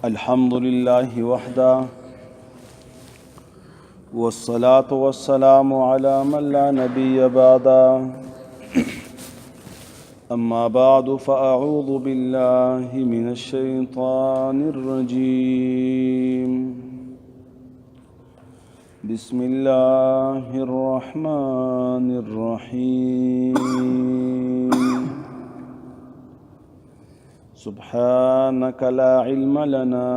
الحمد لله وحده، والصلاة والسلام على من لا نبي بعده. أما بعد، فأعوذ بالله من الشيطان الرجيم. بسم الله الرحمن الرحيم. سبحانك لا علم لنا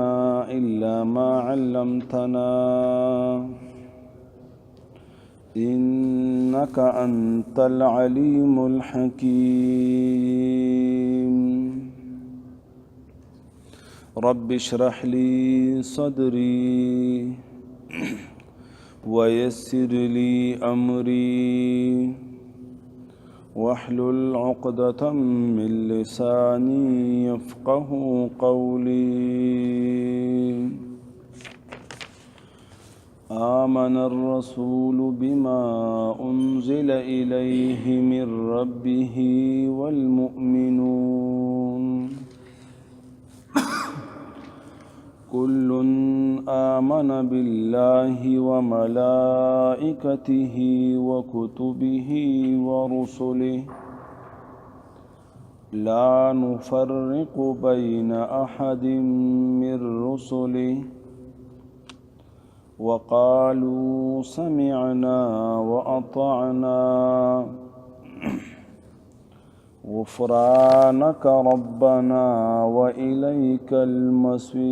إلا ما علمتنا، إنك أنت العليم الحكيم. رب اشرح لي صدري ويسر لي أمري واحلل عقدة من لساني يفقه قولي. آمن الرسول بما أنزل إليه من ربه والمؤمنون، كل آمن بالله وملائكته وكتبه ورسله، لا نفرق بين أحد من رسله، وقالوا سمعنا وأطعنا، غفرانك ربنا وإليك المصير.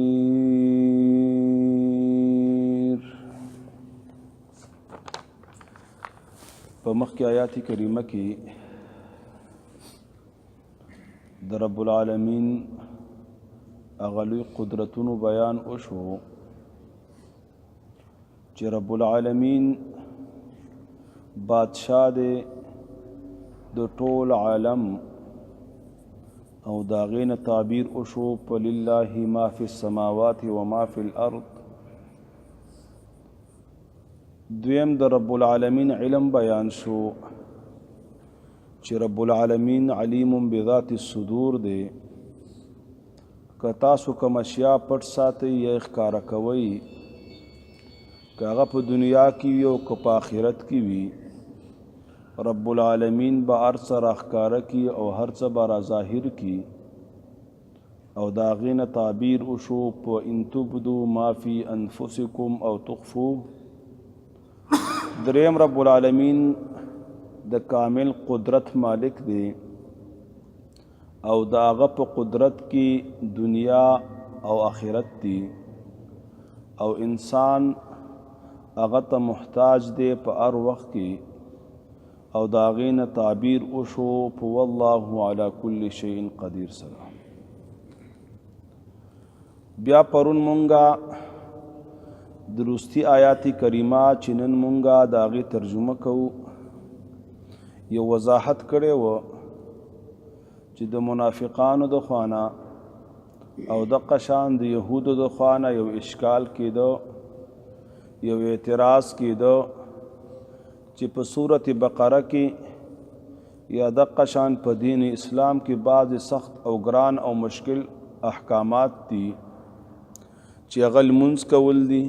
په مخکې آیات کریمه کې د رب العالمین هغه لوی قدرتونو بیان وشو چې رب العالمین بادشاه دی د ټول عالم، او د هغې نه تعبیر وشو په لله ما فی السماوات و ما فی الارض. دویم د رب العالمین علم بیان شو چې رب العالمین علیم بذات الصدور دی. که تاسو کوم اشیاء پټ ساتئ یا یې ښکاره کوئ، که هغه په دنیا کې وي او که په آخرت کې وي، رب العالمین به هر څه راښکاره کړي او هر څه به را ظاهر کړي. او د هغې نه تعبیر وشو په ان تبدو ما فی انفسکم او تخفو. دریم، رب العالمین د کامل قدرت مالک دی او د هغه په قدرت کې دنیا او آخرت دي، او انسان هغه ته محتاج دی په هر وخت کې. او د هغې نه تعبیر وشو په والله علی کل شیء قدیر سره. بیا پرون مونږه درستی آیات کریمه چې نن مونږه د هغې ترجمه کوو یو وضاحت کړی و چې د منافقانو د خوانه او د قشان د یهودو د خوانه یو اشکال کېده، یو اعتراض کېده چې په سورت بقره کې یا د قشان په دین اسلام کې بعض سخت او ګران او مشکل احکامات دي چې هغه لمونځ کول دي،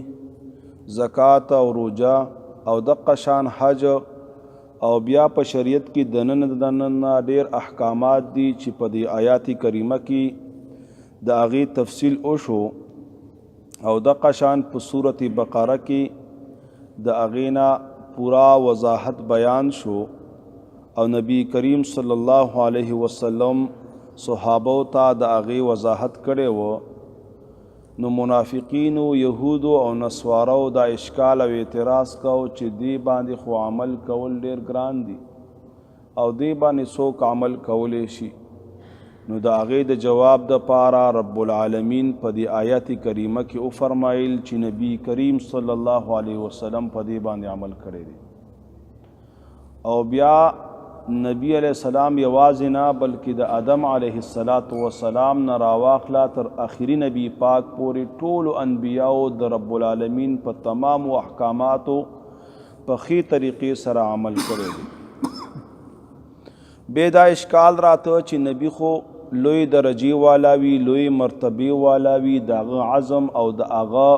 زکات او روژه او دقه شان حج، او بیا په شریعت کې دننه دننه ډیر احکامات دي چې په دې آیات کریمه کې د هغې تفصیل وشو. او دقه شان په سورت بقره کې د هغې نه پورا وضاحت بیان شو، او نبی کریم صلی الله علیه وسلم صحابو ته د هغې وضاحت کړی و. نو منافقینو، یهودو او نصارو دا اشکال او اعتراض کاو چې دی باندې خو عمل کول ډیر ګران دي او دی باندې څوک عمل کولی شي. نو د هغې د جواب د پاره رب العالمین په دې آیت کریمه کې وفرمایل چې نبی کریم صلی الله علیه وسلم په دې باندې عمل کړی دی. او بیا نبی علیہ السلام یوازې نه بلکې د آدم علیه الصلاۃ والسلام نه راواخله تر اخري نبی پاک پورې ټولو انبیاو د رب العالمین په تمامو احکاماتو په ښې طریقې سره عمل کړی دی. بیا دا اشکال راته چې نبی خو لوی درجې والا وي، لوی مرتبې والا وي، د هغه عزم او د هغه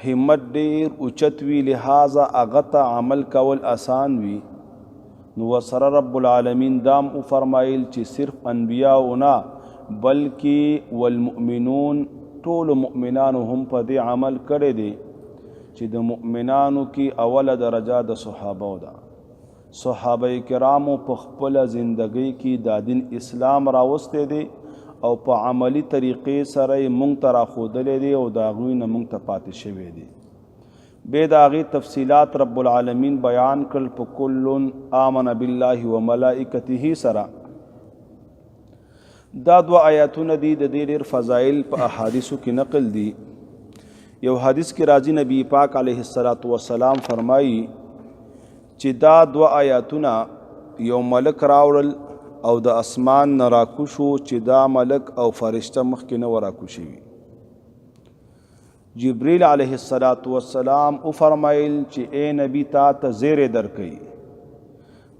همت ډیر اوچت وي، لہذا هغه ته عمل کول آسان وي. نو ورسره رب العالمین دام وفرمایل چې صرف انبیاء نه بلکې والمؤمنون، ټولو مؤمنانو هم په دې عمل کړی دی چې د مؤمنانو کې اوله درجه د صحابو ده. صحابه کرامو په خپله زندګۍ کې دا دین اسلام راوستی دی او په عملی طریقې سره یې مونږ ته راښودلی دی او د هغوی نه مونږ ته پاتې شوی دی. بیا د هغې تفصیلات رب العالمین بیان کړل په کل آمن بالله وملائکته سره. دا دوه آیاتونه دي، د دې ډېر فضایل په احادیثو کې نقل دي. یو حدیث کې راځي نبی پاک علیه الصلاة والسلام فرمایي چې دا دوه آیاتونه یو ملک راوړل او د اسمان نه راکوشو چې دا ملک او فرشته مخکې نه وراکوشوي. جبریل علیه الصلاة والسلام وفرمایل چې ای نبی تا ته زیری درکوي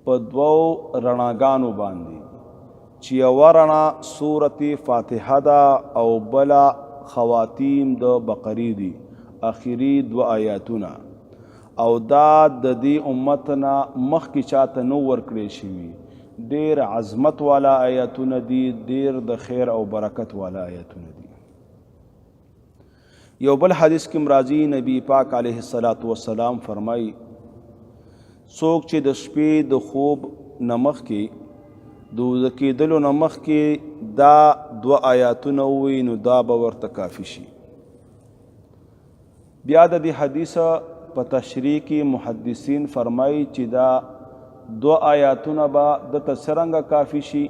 په دوو رڼاګانو باندې، چې یوه رڼا سورت فاتحه ده او بله خواتیم د بقرې دي، اخري دوه آیاتونه. او دا د دې امت نه مخکې چاته نو ورکړی شوي. ډېر عظمت والا آیاتونه دي، ډېر د خیر او برکت والا آیاتونه دي. یو بل حدیث کې راځي نبی پاک علیه الصلاة والسلام فرمایي څوک چې د شپې د خوب نه مخکې د ویده کېدلو نه مخکې دا دوه آیاتونه ووایي نو دا به ورته کافي شي. بیا د دې حدیث په تشریح کې محدثین فرمایي چې دا دوه آیاتونه به ده ته څرنګه کافي شي؟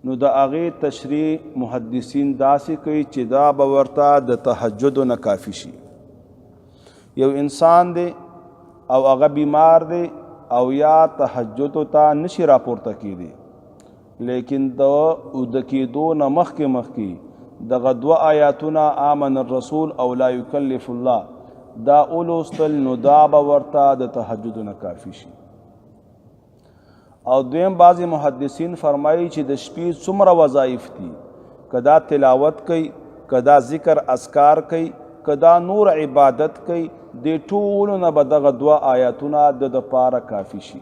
نو د هغې تشریح محدثین داسې کوي چې دا به ورته د تهجد نه کافي شي. یو انسان دی او هغه بیمار دی او یا تهجد ته نشي راپورته کېدی، لیکن د اوده کېدو نه مخکې مخکې دغه دوه آیاتونه آمن الرسول او لا یکلف الله دا ولوستل نو دا به ورته د تهجد نه کافي شي. او دویم بعضې محدثین فرمایي چې د شپې څومره وظایف دي، که دا تلاوت کوي، که دا ذکر اذکار کوي، که دا نور عبادت کوي، دې ټولو نه به دغه دوه آیاتونه د دپاره کافي شي.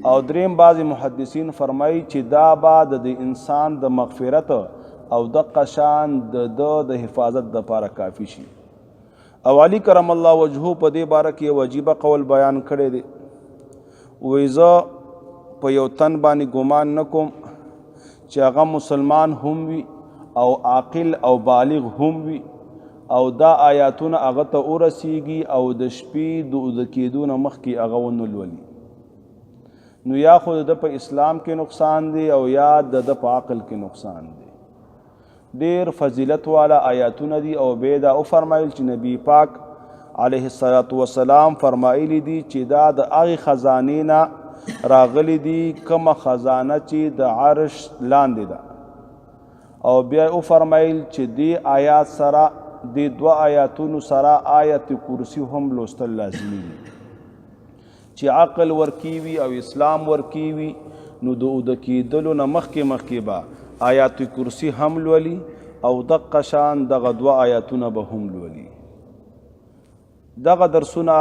او دریم بعضې محدثین فرمایي چې دا به د دې انسان د مغفرت او دقه شان د ده د حفاظت دپاره کافي شي. او علی کرم الله وجهه په دې باره کې یو عجیبه قول بیان کړی دی. وایي زه په یو تن باندې ګمان نه کوم چې هغه مسلمان هم وي او عاقل او بالغ هم وي او دا آیاتونه هغه ته ورسیږي او د شپې د اوده کېدو نه مخکې هغه ونه لولي، نو یا خو د ده په اسلام کې نقصان دی او یا د ده په عقل کې نقصان دی. ډېر فضیلت والا آیاتونه دي. او بیا دا وفرمایل چې نبی پاک علیه الصلاة والسلام فرمایلی دي چې دا د هغې خزانې نه راغلي دي کومه خزانه چې د عرش لاندې ده. او بیا یې وفرمایل چې دې آیات سره، دې دوه آیاتونو سره آیت کرسی هم لوستل لازمي دي. چې عقل ورکی وي او اسلام ورکی وي نو د اوده کېدلو نه مخکې مخکې به آیات کرسی هم لولي او دقه شان دغه دوه آیاتونه به هم لولي. دغه درسونه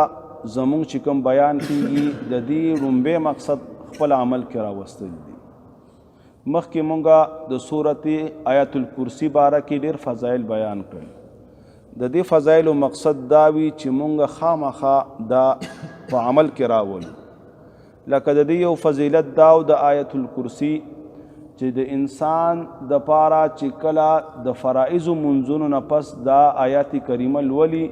زمونږ چې کوم بیان کیږي د دې لومبی مقصد خپل عمل کې راوستل دي. مخکې مونږه د سورت آیت الکرسی باره کې ډېر فضایل بیان کړل. د دې فضایلو مقصد دا وي چې مونږ خامخا دا په عمل کې راولو. لکه د دې یو فضیلت دا او د آیت الکرسی چې د انسان د پاره چې کله د فرائض منځونو نه پس دا آیات کریمه لولي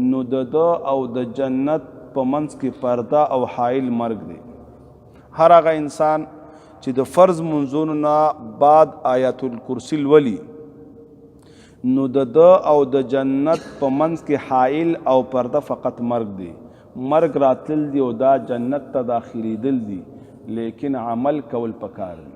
نو د ده او د جنت په منځ کې پرده او حائل مرګ دی. هر هغه انسان چې د فرض منځونو نه بعد آیات الکرسی لولي نو د ده او د جنت په منځ کې حائل او پرده فقط مرګ دی. مرګ راتلل دی او دا جنت ته داخلېدل دي، لیکن عمل کول پکار دي.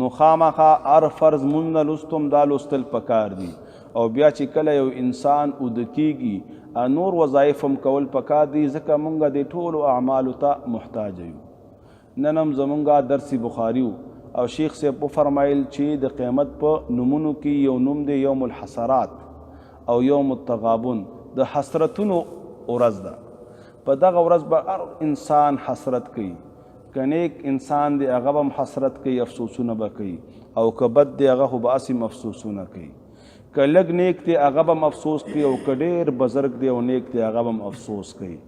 نو خامخا هر فرض مونږ نه لوستم دا لوستل پکار دي. او بیا چې کله یو انسان اوده کیږي نور وظایف هم کول پکار دي، ځکه مونږ دې ټولو اعمالو ته محتاج یو. نن هم زمونږ درس بخاري و او شیخ صاحب وفرمایل چې د قیامت په نومونو کې یو نوم دی یوم الحسرات او یوم التغابن، د حسرتونو ورځ ده. په دغه ورځ به هر انسان حسرت کوي. که نیک انسان دی هغه به هم حسرت کوي، افسوسونه به کوي، او که بد دی هغه خو به هسې هم افسوسونه کوي. که لږ نیک دی هغه به هم افسوس کوي، او که ډېر بزرګ دی او نیک دی هغه به هم افسوس کوي.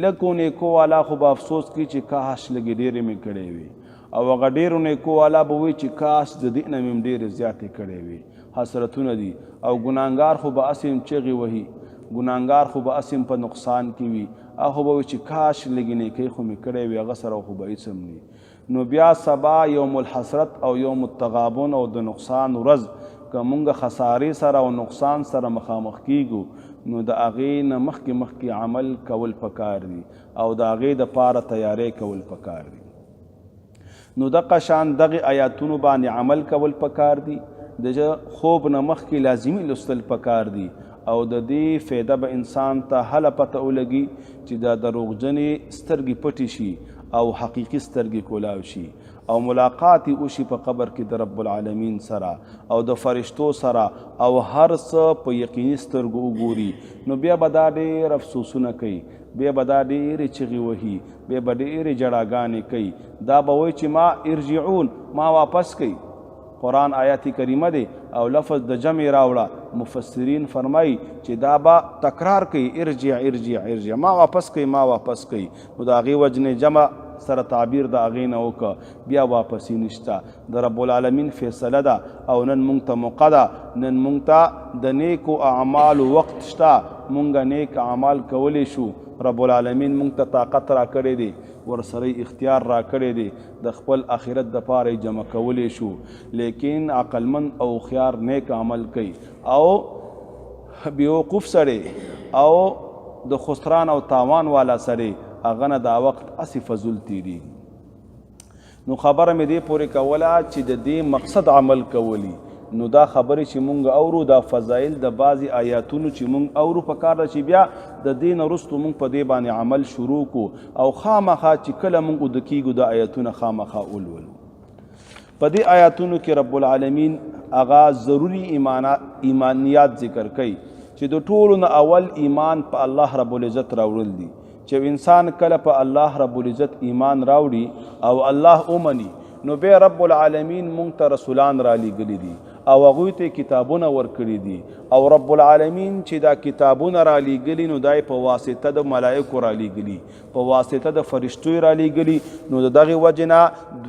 لږو نیکو والا خو به افسوس کوي چې کاش لږې ډېرې مې کړې وي، او هغه ډېرو نیکو والا به وایي چې کاش د دې نه مې هم ډېرې زیاتې کړې وي. حسرتونه دي. او ګناهګار خو به هسې هم چغې وهي، ګناهګار خو به هسې هم په نقصان کې وي، هغه خو به وایي چې کاش لږې نیکۍ خو مې کړې وي، هغه سره خو به هېڅ هم نه. نو بیا سبا یوم الحسرت او یوم التغابن او د نقصان ورځ، که مونږ خسارې سره او نقصان سره مخامخ کیږو نو د هغې نه مخکې مخکې عمل کول پکار دي او د هغې د پاره تیاری کول پکار دي. نو دغه شان دغه آیاتونو باندې عمل کول پکار دي، د خوب نه مخکې لازمي لوستل پکار دي، او د دې فایده به انسان ته هله پته ولګي چې دا دروغجنې سترګې پټې شي او حقیقي سترګې کولاو شي، او ملاقات یې وشي په قبر کې د رب العالمین سره او د فرشتو سره، او هر څه په یقیني سترګو وګوري. نو بیا به دا ډېر افسوسونه کوي، بیا به دا ډېرې چغې وهي، بیا به ډېرې جړاګانې کوي، دا به وایي چې ما ارجعون، ما واپس کوي. قرآن آیات کریمه دی او لفظ د جمع راوړه. مفسرین فرمایي چې دا به تکرار کوي، ارجع ارجع ارجع، ما واپس کوي، ما واپس کوي. نو د هغې وجنې جمع سره تعبیر د هغې نه وکړه، بیا واپسی نشته. د رب العالمین فیصله ده، او نن مونږ ته موقع ده، نن مونږ ته د نیکو اعمالو وخت شته، مونږ نیک اعمال کولی شو. رب العالمین مونږ ته طاقت را کړی دی، ورسره اختیار را کړی دی، د خپل آخرت د پاره یې جمع کولی شو. لیکن عقلمند او هوښیار نیک عمل کوي، او بیوقوف سړی او د خسران او تاوان والا سړی هغه نه دا وخت هسې فضول تېرېږي. نو خبره مې دې پورې کوله چې د دې مقصد عمل کولی. نو دا خبرې چې مونږ اورو، دا فضایل د بعضې آیاتونو چې مونږ اورو، پکار ده چې بیا د دې نه وروسته مونږ په دې باندې عمل شروع کو، او خامخا چې کله مونږ اوده کېږو دا آیاتونه خامخا ولولو. په دې آیاتونو کې رب العالمین هغه ضروري ایمانیات ذکر کوي چې د ټولو نه اول ایمان په الله رب العزت راوړل دي. چې انسان کله په الله رب العزت ایمان راوړي او الله ومني، نو بیا رب العالمین مونږ ته رسولان را لیږلي دي او هغوی ته کتابونه ورکړي دي، او رب العالمین چې دا کتابونه را لیږلي نو دا یې په واسطه د ملائکو را لیږلي، په واسطه د فرشتو یې را لیږلي. نو د دغې وجې نه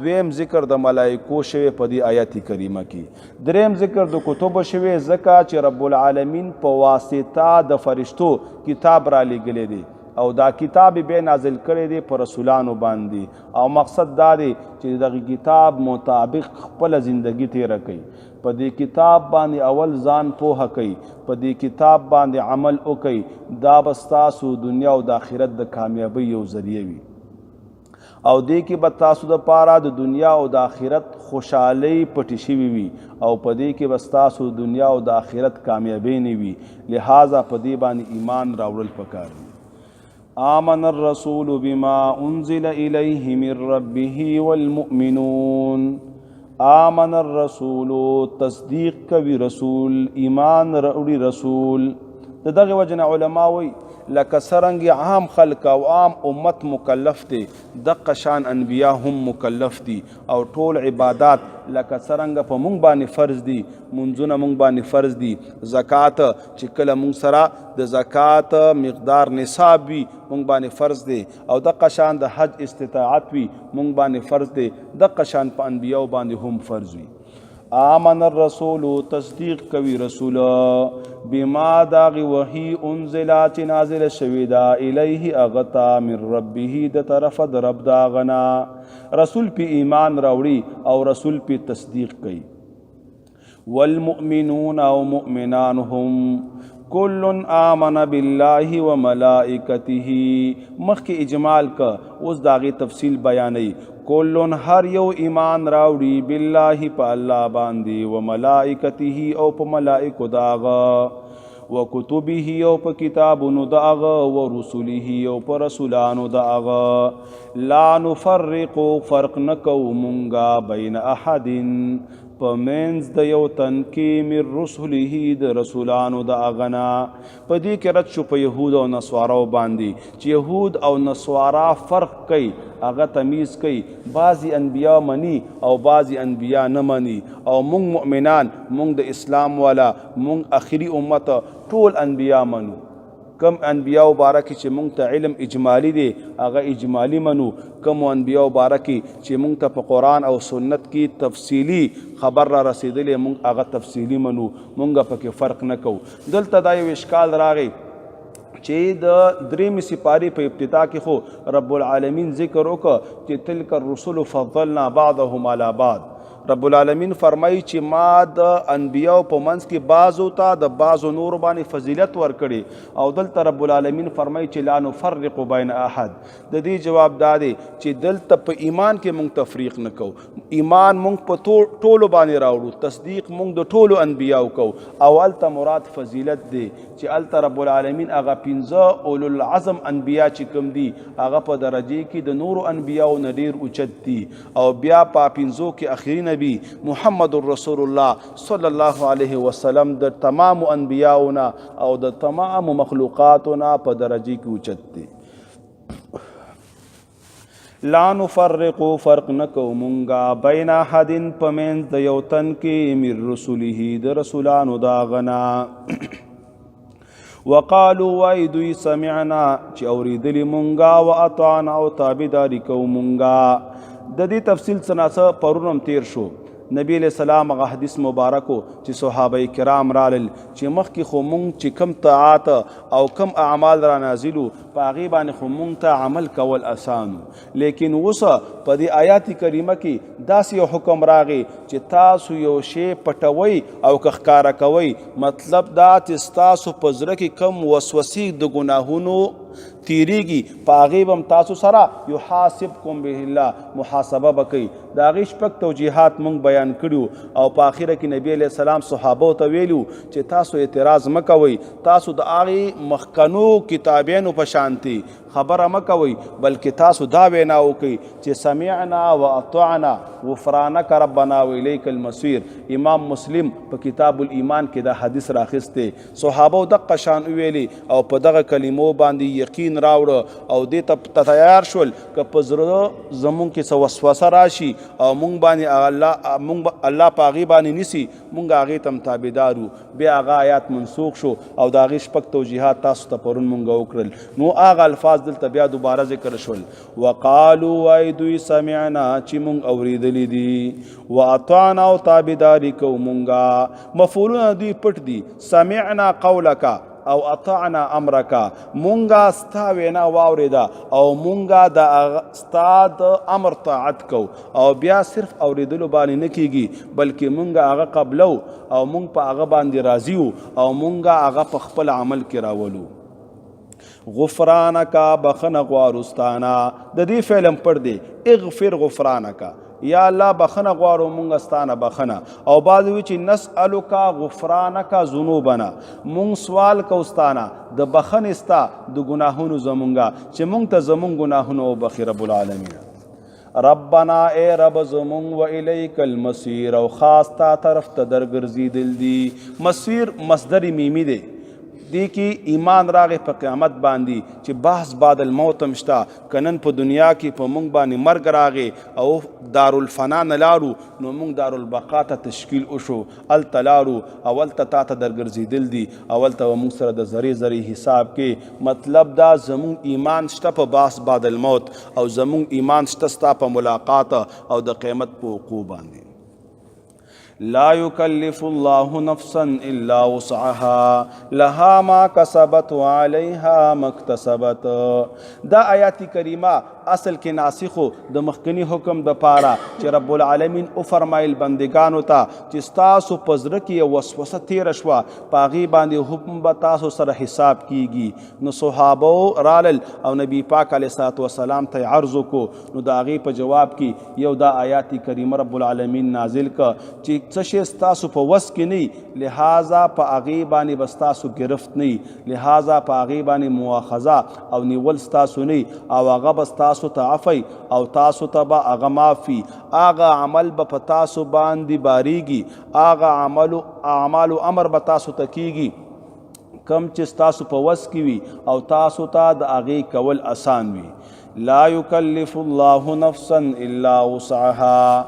دویم ذکر د ملائکو شوی په دې آیت کریمه کې. دریم ذکر د کتبو شوی، ځکه چې رب العالمین په واسطه د فرشتو کتاب را لیږلی دی، او دا کتاب به نازل کړی دی پر رسولانو باندې، او مقصد دا دی چې دغه کتاب مطابق خپله زندگی تیره کړي. په دې کتاب باندې اول ځان پوهه کوي، په دې کتاب باندې عمل وکړي، دا به ستاسو دنیا او د آخرت د کامیابۍ یو ذریعه وي، او دې کې به تاسو د پاره د دنیا او د آخرت خوشحالۍ پټې شوي وي، او په دې کې به ستاسو د دنیا او د آخرت کامیابۍ نه وي. لہذا په دې باندې ایمان راوړل پکار دي. آمن الرسول بما انزل الیه من ربه والمؤمنون. آمن الرسول تصدیق کوي رسول، ایمان راوړي رسول. د دغه وجه نه علما وایي لکه څرنګه عام خلق او عام امت مکلف دی، دقه شان انبیا هم مکلف دي، او ټول عبادات لکه څرنګه په مونږ باندې فرض دي، مونځونه مونږ باندې فرض دي، زکات چې کله مونږ سره د زکات مقدار نصاب وي مونږ باندې فرض دی، او دقه شان د حج استطاعت وي مونږ باندې فرض دی، دقه شان په انبیاو باندې هم فرض وي. آمن الرسول تصدیق کوي رسول بما داغ وحی انزل چې نازل شوی دا الیه اغتا من ربه د طرف د رب داغنا. رسول پی ایمان راوړي او رسول پی تصدیق کوي. والمؤمنون او مؤمنان هم کل آمن بالله وملائکته. مخکې اجمال که اوس داغې تفصیل بیانوي. کل هر یو ایمان راوړي بالله په الله باندې، وملائکته او په ملائکو داغه، وکتبه او په کتابونو د هغه، ورسله او په رسولانو د هغه. لا نفرق فرق نه کوو مونږه، بین احد په منځ د یو تن کې، من رسله د رسولانو د هغه نه. په دې کې رد شو په یهود او نصاراو باندې چې یهود او نصارا فرق کوي، هغه تمیز کوي، بعضی انبیا مني او بعضی انبیا نه مني، او مونږ مؤمنان، مونږ د اسلام والا، مونږ اخري امت ټول انبیا منو. کم انبیاء مبارک چې مونږ ته علم اجمالی دی هغه اجمالی منو، کم انبیاء مبارک چې مونږ ته په قرآن او سنت کې تفصیلی خبر را رسیدلی مونږ هغه تفصیلی منو، مونږ پکې فرق نه کوو. دلته دا یو اشکال راغی چې د درېیمې سپارې په ابتدا کې خو رب العالمین ذکر وکړ چې تلک الرسل فضلنا بعضهم علی بعض. رب العالمین فرمایي چې ما د انبیاو په منځ کې بعضو ته د بعضو نورو باندې فضیلت ورکړي، او دلته رب العالمین فرمایي چې لا نفرق بین احد. د دې جواب دا دی چې دلته په ایمان کې مونږ تفریق نه کوو، ایمان مونږ په ټولو باندې راوړو، تصدیق مونږ د ټولو انبیاو کوو، او هلته مراد فضیلت دی چې هلته رب العالمین هغه پنځه اولو العزم انبیا چې کوم دي هغه په درجې کې د نورو انبیاو نه ډېر اوچت دي، او بیا په پنځو کې اخري نبی محمد رسول الله صلی الله علیه وسلم د تمام انبیاو نه او د تمام مخلوقاتو نه په درجې کې اوچت دی. لا نفرق فرق نکو مونږه، بین احد په منځ د یو تن کې، من رسوله د رسولانو دا غنا. وقالو وای دوی سمعنا چې اوریدلی مونږه، واطعنا او تابعداري کوو مونږه. د دې تفصیل څه ناڅه پرون هم تیر شو. نبی علیہ السلام هغه حدیث مبارکو چې صحابه کرام رالل چې مخکې خو مونږ چې کم طاعات او کم اعمال را نازلو په هغې باندې خو مونږ ته عمل کول اسانو، لیکن اوس په دې آیات کریمه کې داسې یو حکم راغی چې تاسو یو شی پټوئ او که ښکاره کوئ، مطلب دا چې ستاسو په زړه کې کم وسوسې د ګناهونو تیریږي په هغې به هم تاسو سره یحاسبکم به الله محاسبه به کوي. د هغې شپږ توجیهات مونږ بیان کړي او په آخره کې نبی علیه السلام صحابو ته ویلو چې تاسو اعتراض مه کوئ، تاسو د هغې مخکنو کتابیانو په شانتي خبره مه کوئ، بلکې تاسو دا وینا وکئ چې سمعنا واطعنا غفرانک ربنا والیک المصیر. امام مسلم په کتاب الایمان کې دا حدیث راخیستی. صحابو دقه شان وویلې او په دغه کلمو باندې یقین راوړ او دې ته تیار شول که په زړه زمونږ کې څه وسوسه راشي او مونږ باندې الله مونږ الله په هغې باندې نیسي، مونږ هغې ته هم تابعدار یو. بیا هغه آیات منسوخ شو او د هغې شپږ توجیهات تاسو ته پرون مونږ وکړل. نو هغه الفاظ دلته بیا دوباره ذکر شول. وقالو وای دوی سمعنا چې مونږ اوریدلې دي، واطعنا او تابعداري کوو مونږه. مفعولونه دوی پټ دي، سمعنا قولک او اطعنا امرک، مونږه ستا وینا واورېده او مونږه د ستا د امر طاعت کو. او بیا صرف اورېدلو باندې نه کیږي بلکې مونږه هغه قبلو او مونږ په هغه باندې راضي یو او مونږه هغه په خپل عمل کې راولو. غفرانک بخنه غواړو ستانه، د دې فعل هم پټ دی، اغفر غفرانک، یا الله بخنه غواړو مونږ ستانه بخنه. او بعض وی چې نسألک غفرانک ذنوبنا، مونږ سوال کو ستانه د بخنې ستا د ګناهونو زمونږه چې مونږ ته زمونږ ګناهونه وبخښي رب العالمین. ربنا ای رب زمونږ، و الیک المصیر او خاص تا طرف ته درګرځېدل دي. مصیر مصدر میمی دی، دې کې ایمان راغی په قیامت باندې چې بحث بعد الموت هم شته. که نن په دنیا کې په مونږ باندې مرګ راغی او دارالفنا نه لاړو نو مونږ دارالبقا ته تشکیل وشو، هلته لاړو او هلته تا ته درګرځېدل دي او هلته به مونږ سره د ذرې ذرې حساب کې. مطلب دا زمونږ ایمان شته په بحث بعد الموت او زمونږ ایمان شته ستا په ملاقات او د قیامت په وقوع باندې. لا يكلف الله نفسا الا وسعها لها ما كسبت وعليها ما اكتسبت. دا آیات کریمه اصل کې ناسخ د مخکنی حکم د پاره چې رب العالمین او فرمایل بندگانو ته چې تاسو په زړه کې یو وسوسه تیر شوه، په هغې باندې حکم به تاسو سره حساب کیږي. نو صحابه رالل او نبی پاک علیه الصلاة والسلام ته عرض وکړو، نو د هغې په جواب کې یو دا آیات کریمه رب العالمین نازل که چې څه شی ستاسو په وس کې نه، لہذا په هغې باندې به ستاسو گرفت نه، لہذا په هغې باندې مؤاخذه او نیول ستاسو نه، او هغه به ستاسو ته عفوي او تاسو ته به هغه معافي. هغه عمل به په تاسو باندې باریږي، هغه عمل اعمال امر به تاسو ته کیږي کم چې ستاسو په وس کې وي او تاسو ته د هغې کول اسان وي. لا يكلف الله نفسا الا وسعها.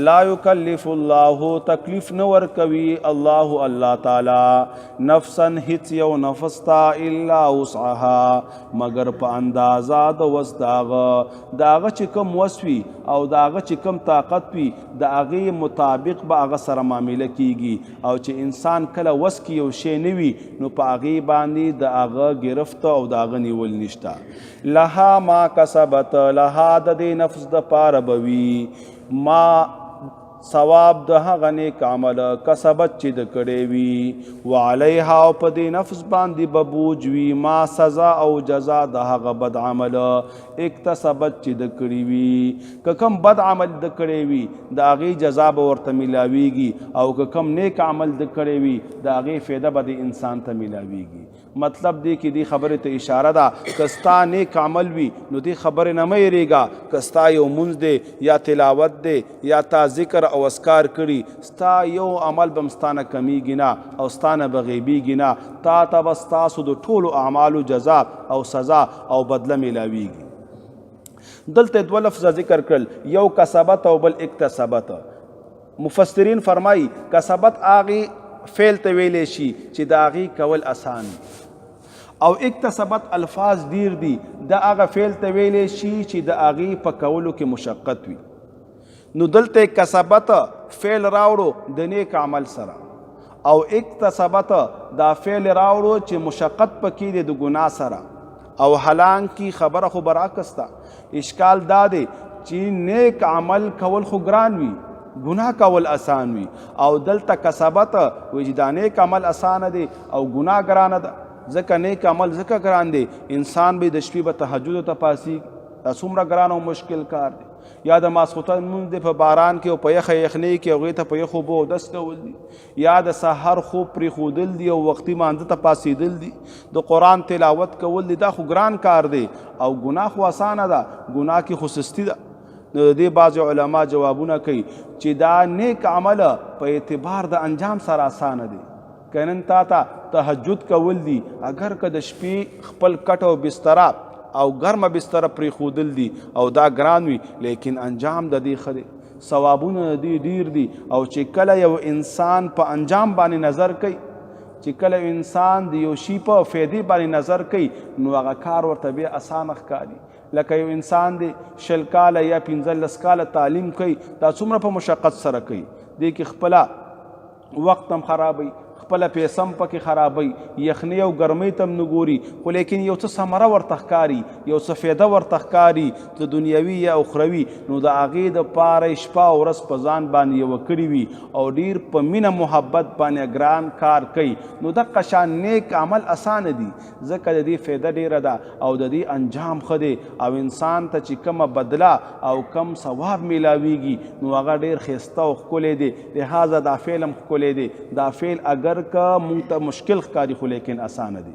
لا يكلف الله، تکلیف نه ورکوي الله الله تعالی نفسا هیڅ یو نفس ته الا وسعها، مگر په اندازه د وس داغه. داغه چې کوم وس وي او داغه چې کوم طاقت وي، د هغې مطابق به هغه سره معامله کیږي. او چې انسان کله وس کې یو شی نه وي، نو په هغې باندې د هغه گرفت او د هغه نیول نشته. لها ما کسبت، لها د دې نفس د پاره به وي ما ثواب د هغه نیک عمل کسبت چې د کړی وي، وعلیها او په دې نفس باندې به بوج وي ما سزا او جزا د هغه بد عمل اکتسبت چې د کړی وي. که کوم بد عمل د کړی وي، د هغې جزا به ورته ملاویږي، او که کوم نیک عمل د کړی وي، د هغې فایده به د انسان ته ملاویږي. مطلب دی کې دی خبره ته اشاره ده، که ستا نیک عمل وي نو دی خبره نه مه یریږه. که ستا یو مونځ دی یا تلاوت دی یا تا ذکر او اذکار کړي، ستا یو عمل به هم ستا نه کمیږي نه او ستا نه به غیبیږي نه، تا ته به ستاسو د ټولو اعمالو جزا او سزا او بدله میلاویږي. دلته دوه لفظه ذکر کړل، یو کسبت او بل اکتسبت. مفسرین فرمایي کسبت هغې فعل ته ویلی شي چې د هغې کول اسان دي، او اکتسبت الفاظ ډیر دي، د هغه فعل ته ویلی شي چې د هغې په کولو کې مشقت وي. نو دلته کسبت فعل راوړو د نیک عمل سره، او اکتسبت دا فعل راوړو چې مشقت پکې دی د ګناه سره. او حالانکه خبره خو برعکس ده. اشکال دا دی چې نیک عمل کول خو ګران وي، ګناه کول اسان وي، او دلته کسبت وایي چې دا نیک عمل اسانه دی او ګناه ګرانه ده. ځکه نیک عمل ځکه ګران دی، انسان به د شپې به تهجد ته پاسي، دا څومره ګران او مشکل کار دی. یا د ماسخوتن لمونځ دی په باران کې او په یخه یخنۍ کې، هغې ته په یخو اوبو اودس کول دي، یا د سحر خوب پرېښودل دي او وختي مانځه ته پاڅېدل دي، د قرآن تلاوت کول دي، دا خو ګران کار دی او ګناه خو اسانه ده، ګناه کې خو سستی ده. نو د دې بعضې علما جوابونه کوي چې دا نیک عمل په اعتبار د انجام سره اسانه دی. که نن تا ته تهجد کول دي، اګر که د شپې خپل کټ او بستره او ګرمه بستره پرېښودل دي او دا ګران وي، لیکن انجام د دې ښه دی، ثوابونه د دې ډیر دي. او چې کله یو انسان په انجام باندې نظر کوي، چې کله یو انسان د یو شي په فایدې باندې نظر کوي، نو هغه کار ورته بیا اسانه ښکاري. لکه یو انسان دی 20 کاله یا 15 کاله تعلیم کوي، دا څومره په مشقت سره کوي، دې کې خپله وخت هم خرابوي، خپله پیسه هم پکې خرابوي، یخنۍ او ګرمۍ ته هم نه ګوري، خو لیکن یو څه ثمره ورته ښکاري، یو څه فایده ورته ښکاري د دنیوي یا اخروي، نو د هغې دپاره یې شپه او ورځ په ځان باندې یوه کړې وي او ډیر په مینه محبت باندې ګران کار کوي. نو دقه شان نیک عمل اسانه دي، ځکه د دې فایده ډیره ده او د دې انجام ښه دی، او انسان ته چې کومه بدله او کم ثواب میلاویږي نو هغه ډیر ښایسته او ښکلی دی. لهذا دا فعل هم ښکلی دی. دا فعل اګر که مونږ ته مشکل ښکاري خو لیکن اسانه دی.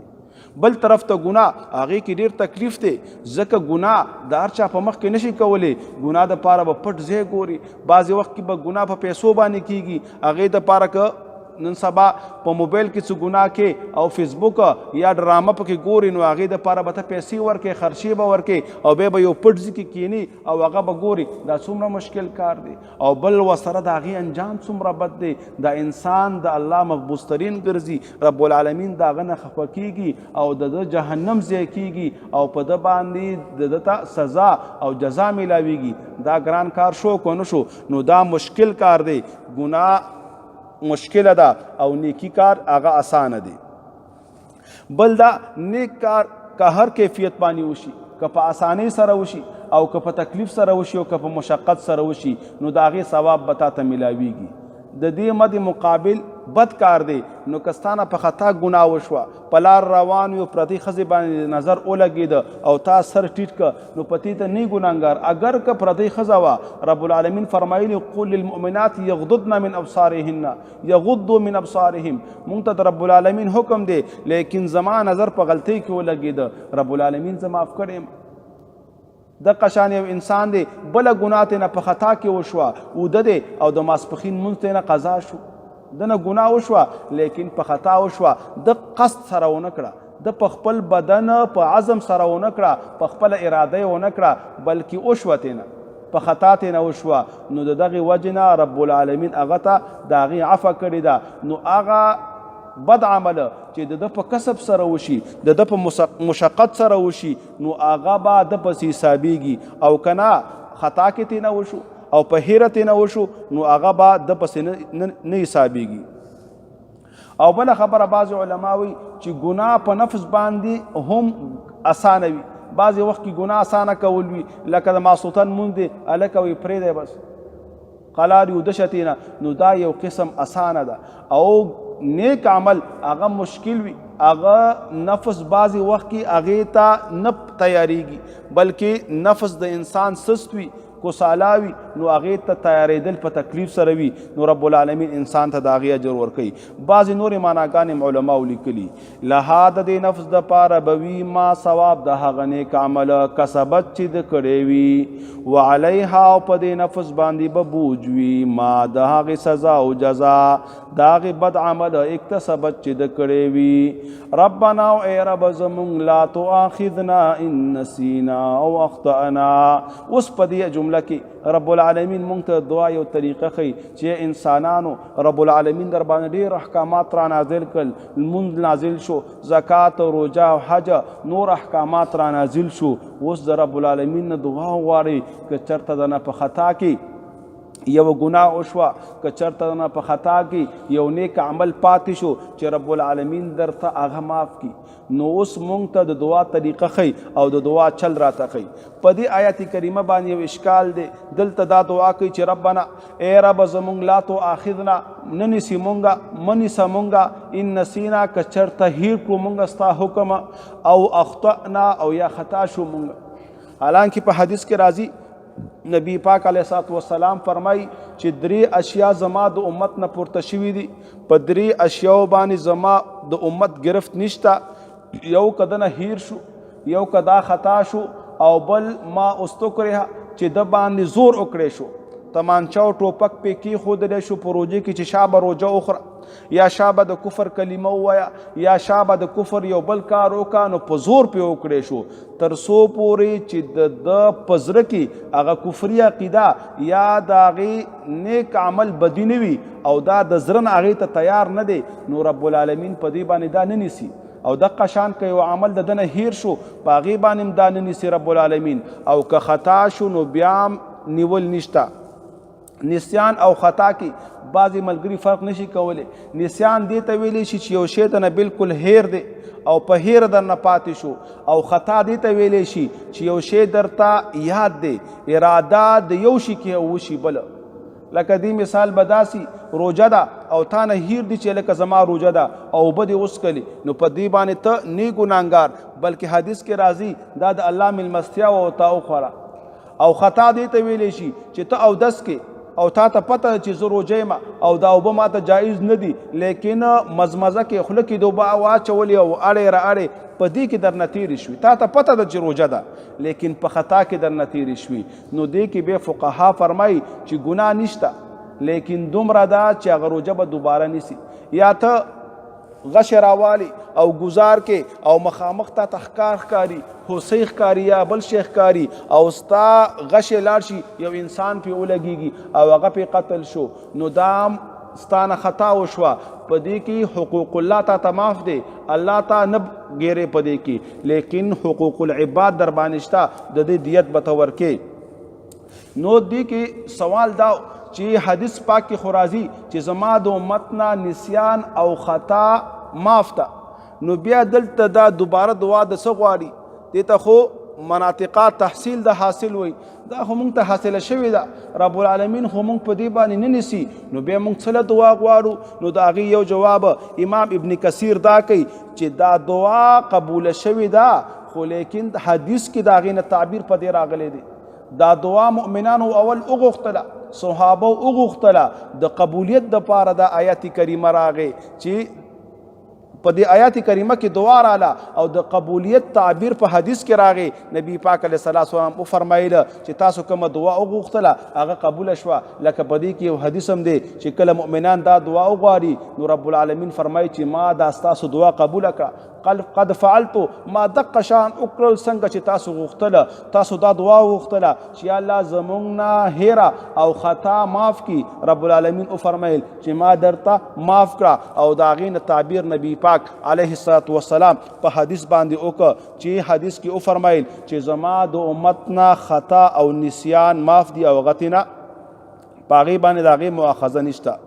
بل طرف ته ګناه، هغې کې ډیر تکلیف دی، ځکه ګناه د هر چا په مخ کې نشي کولی. ګناه د پاره به پټ ځای ګوري، بعضې وخت کې به ګناه په پیسو باندې کیږي، هغې د پاره که نن سبا په موبایل کې څه ګناه کې او فیسبوک یا ډرامه پکې ګوري، نو هغې د پاره به ته پیسې ورکې، خرچې به ورکې او بیا به یو پټ ځای کې کینی او هغه به ګوري. دا څومره مشکل کار دی، او بل ورسره د هغې انجام څومره بد دی. دا انسان د الله مقبوض ترین ګرځي، رب العالمین د هغه نه خفه کیږي او د ده جهنم ځای کیږي او په ده باندې د ده ته سزا او جزا میلاویږي. دا ګران کار شو که نه شو؟ نو دا مشکل کار دی، ګناه مشکله ده او نیکی کار هغه اسانه دی. بل دا نیک کار که هر کیفیت باندې وشي، که په اسانۍ سره وشي او که په تکلیف سره وشي او که په مشقت سره وشي، نو د هغې ثواب به تا ته ملاویږي. د دې مد مقابل بد کار دی، نو که ستا نه په خطا ګناه وشوه، په لار روان یو، پردۍ ښځې باندې نظر ولګېده او تا سر ټیټ که، نو په دې ته نه ګناهګار، اګر که پردۍ ښځه وه. رب العالمین فرمایلی قل للمؤمنات یغضضن من ابصارهن یغضوا من ابصارهم، مونږ ته د رب العالمین حکم دی، لیکن زما نظر په غلطۍ کې ولګېده، رب العالمین زه معاف کړی یم. دقه شان یو انسان دی، بله ګناه ترې نه په خطا کې وشوه، اوده دی او د ماسپښین لمونځ ترې نه قضا شو، ده نه ګناه وشوه لیکن په خطا وشوه، ده قصد سره ونه کړه، ده په خپل بدن په عزم سره ونه کړه، په خپله اراده یې ونه کړه، بلکې وشوه ترې نه، په خطا ترې نه وشوه، نو د دغې وجې نه رب العالمین هغه ته د هغې عفه کړې ده. نو هغه بد عمل چې د ده په کسب سره وشي، د ده په مشقت سره وشي، نو هغه به د پسې حسابېږي، او که نه خطا کې ترې نه وشو او په هېره ترې نه وشو، نو هغه به د پسې نه حسابېږي. او بله خبره بعضې علما وایي چې ګناه په نفس باندې هم اسانه وي، بعضې وخت کې ګناه اسانه کول وي، لکه د ماسوتن مونځ دی، هلکه وایي پرېږدی بس قلار یو دشتینا، نو دا یو قسم اسانه ده. او نیک عمل هغه مشکل وي، هغه نفس بعضې وخت کې هغې ته نه تیاریږي، بلکې نفس د انسان سست وي، کوسالا وي، نو هغې ته تیارېدل په تکلیف سره وي، نو رب العالمین انسان ته د هغې اجر ورکوي. بعضې نورې معناګانې هم علماو لیکلي، لها د دې نفس د پاره به وي ما ثواب د هغه نیک عمل کسبت چې د کړی وي، وعلیها او په دې نفس باندې به بوج وي ما د هغې سزا او جزا د هغې بد عمل اکتسبت چې د کړی وي. ربنا او ای رب زمونږ لا تؤاخذنا ان نسینا او اخطأنا. اوس په دې جمله کې رب العالمین مونږ ته دعا یو طریقه ښیي چې انسانانو رب العالمین در باندې ډېر احکامات را نازل کړل، لمونځ نازل شو، زکات او روژه او حج، نور احکامات را نازل شو. اوس د رب العالمین نه دعا وغواړئ که چېرته د نه په خطا کې یو ګناه وشوه، که چېرته نه په خطا کې یو نیک عمل پاتې شو چې رب العالمین درته هغه معاف کړي. نو اوس مونږ ته د دعا طریقه ښیي او د دعا چل راته ښیي. په دې آیت کریمه باندې یو اشکال دی، دلته دا دعا کوي چې ربنا ای رب زمونږ لا تؤاخذنا، نه نیسي مونږه، مه نیسه مونږه، ان نسینا که چېرته هیر کړو مونږ ستا حکم، او اخطأنا او یا خطا شو مونږ. حالانکه په حدیث کې راځي نبی پاک علیه الصلاة والسلام فرمایي چې درې اشیاء زما د امت نه پورته شوي دي، په درې اشیاو باندې زما د امت گرفت نشته، یو که دنه هیر شو، یو که دا خطا شو، او بل ما استکره چې د باندې زور وکړی شو، تمانچه او ټوپک پې کېښودلی شو په روژې کې چې شابه روژه وخوره، یا شابه د کفر کلمه ووایه، یا شابه د کفر یو بل کار وکړه، نو په زور پې وکړی شو، تر څو پورې چې د ده په زړه کې هغه کفري عقیده یا د هغې نیک عمل بدي نه وي او دا د زړه نه هغې ته تیار نه دی، نو رب العالمین په دې باندې دا نه نیسي. او دقه شان که یو عمل د ده نه هیر شو په هغې باندې هم دا نه نیسي رب العالمین، او که خطا شو نو بیا هم نیول نشته. نسیان او خطا کې بعضې ملګري فرق نشي کولی. نسیان دې ته ویلی شي چې یو شی درنه بالکل هیر دی او په هیر درنه پاتې شو، او خطا دې ته ویلی شي چې یو شی درته یاد دی، اراده د یو شي کې او وشي بل. لکه دې مثال به داسې روژه ده او تا نه هیر دي چې لکه زما روژه ده او اوبه دې وڅکلې، نو په دې باندې ته نه ګناهګار، بلکې حدیث کې راځي دا د الله مېلمستیا وه او تا وخوړه. او خطا دې ته ویلی شي چې ته اودس کې او تا ته پته ده چې زه روژه یم او دا اوبه ما ته جایز نه دي، لیکن مزمزه کې خوله کې د اوبه واچولې او اړې را اړې په دې کې درنه تېرې شوې، تا ته پته ده چې روژه ده لیکن په خطا کې درنه تېرې شوې، نو دې کې بیا فقها فرمایي چې ګناه نشته، لیکن دومره ده چې هغه روژه به دوباره نیسي. یا ته غشی راوالي او ګزار کې او مخامخ تا ته ښکار ښکاري، هوسۍ ښکاري یا بل شی ښکاري، او ستا غشی لاړ شي یو انسان پې ولګېږي او هغه پې قتل شو، نو دا هم ستا نه خطا وشوه. په دې کې حقوق الله تا ته معاف دی، الله تا نه ګیرې په دې کې، لیکن حقوق العباد در باندې شته، د دې دیت به ته ورکې. نو دې کې سوال دا چې حدیث پاک کې خو راځي چې زما د امت نه نسیان او خطا معاف ده، نو بیا دلته دا دوباره دعا د څه غواړي؟ دې ته خو مناطقه تحصیل د حاصل وي، دا خو مونږ ته حاصله شوې ده، رب العالمین خو مونږ په دې باندې نه نیسي، نو بیا مونږ څه له دعا غواړو؟ نو د هغې یو جواب امام ابن کثیر دا کوي چې دا دعا قبوله شوې ده، خو لیکن حدیث کې د هغې نه تعبیر په دې راغلی دی. دا دعا مؤمنانو اول وغوښتله، صحابه وغوښتله، د قبولیت دپاره دا آیات کریمه راغی چې په دې آیات کریمه کې دعا رااله او د قبولیت تعبیر په حدیث کې راغی. نبی پاک علیه الصلاة والسلام وفرمایله چې تاسو کومه دعا وغوښتله هغه قبول شوه. لکه په دې کې یو حدیث هم دی چې کله مؤمنان دا دعا وغواړي نو رب العالمین فرمایي چې ما دا ستاسو دعا قبوله کړه، قد فعلت، ما دقه شان وکړل څنګه چې تاسو غوښتله. تاسو دا دعا وغوښتله چې یا الله زمونږ نه هیره او خطا معاف کی، رب العالمین وفرمایل چې ما درته معاف کړه. او د هغې نه تعبیر نبی پاک علیه الصلاة والسلام په حدیث باندې وکړه چې حدیث کې وفرمایل چې زما د امت نه خطا او نسیان معاف دي او هغه ترې نه په هغې باندې د هغې مؤاخذه نشته.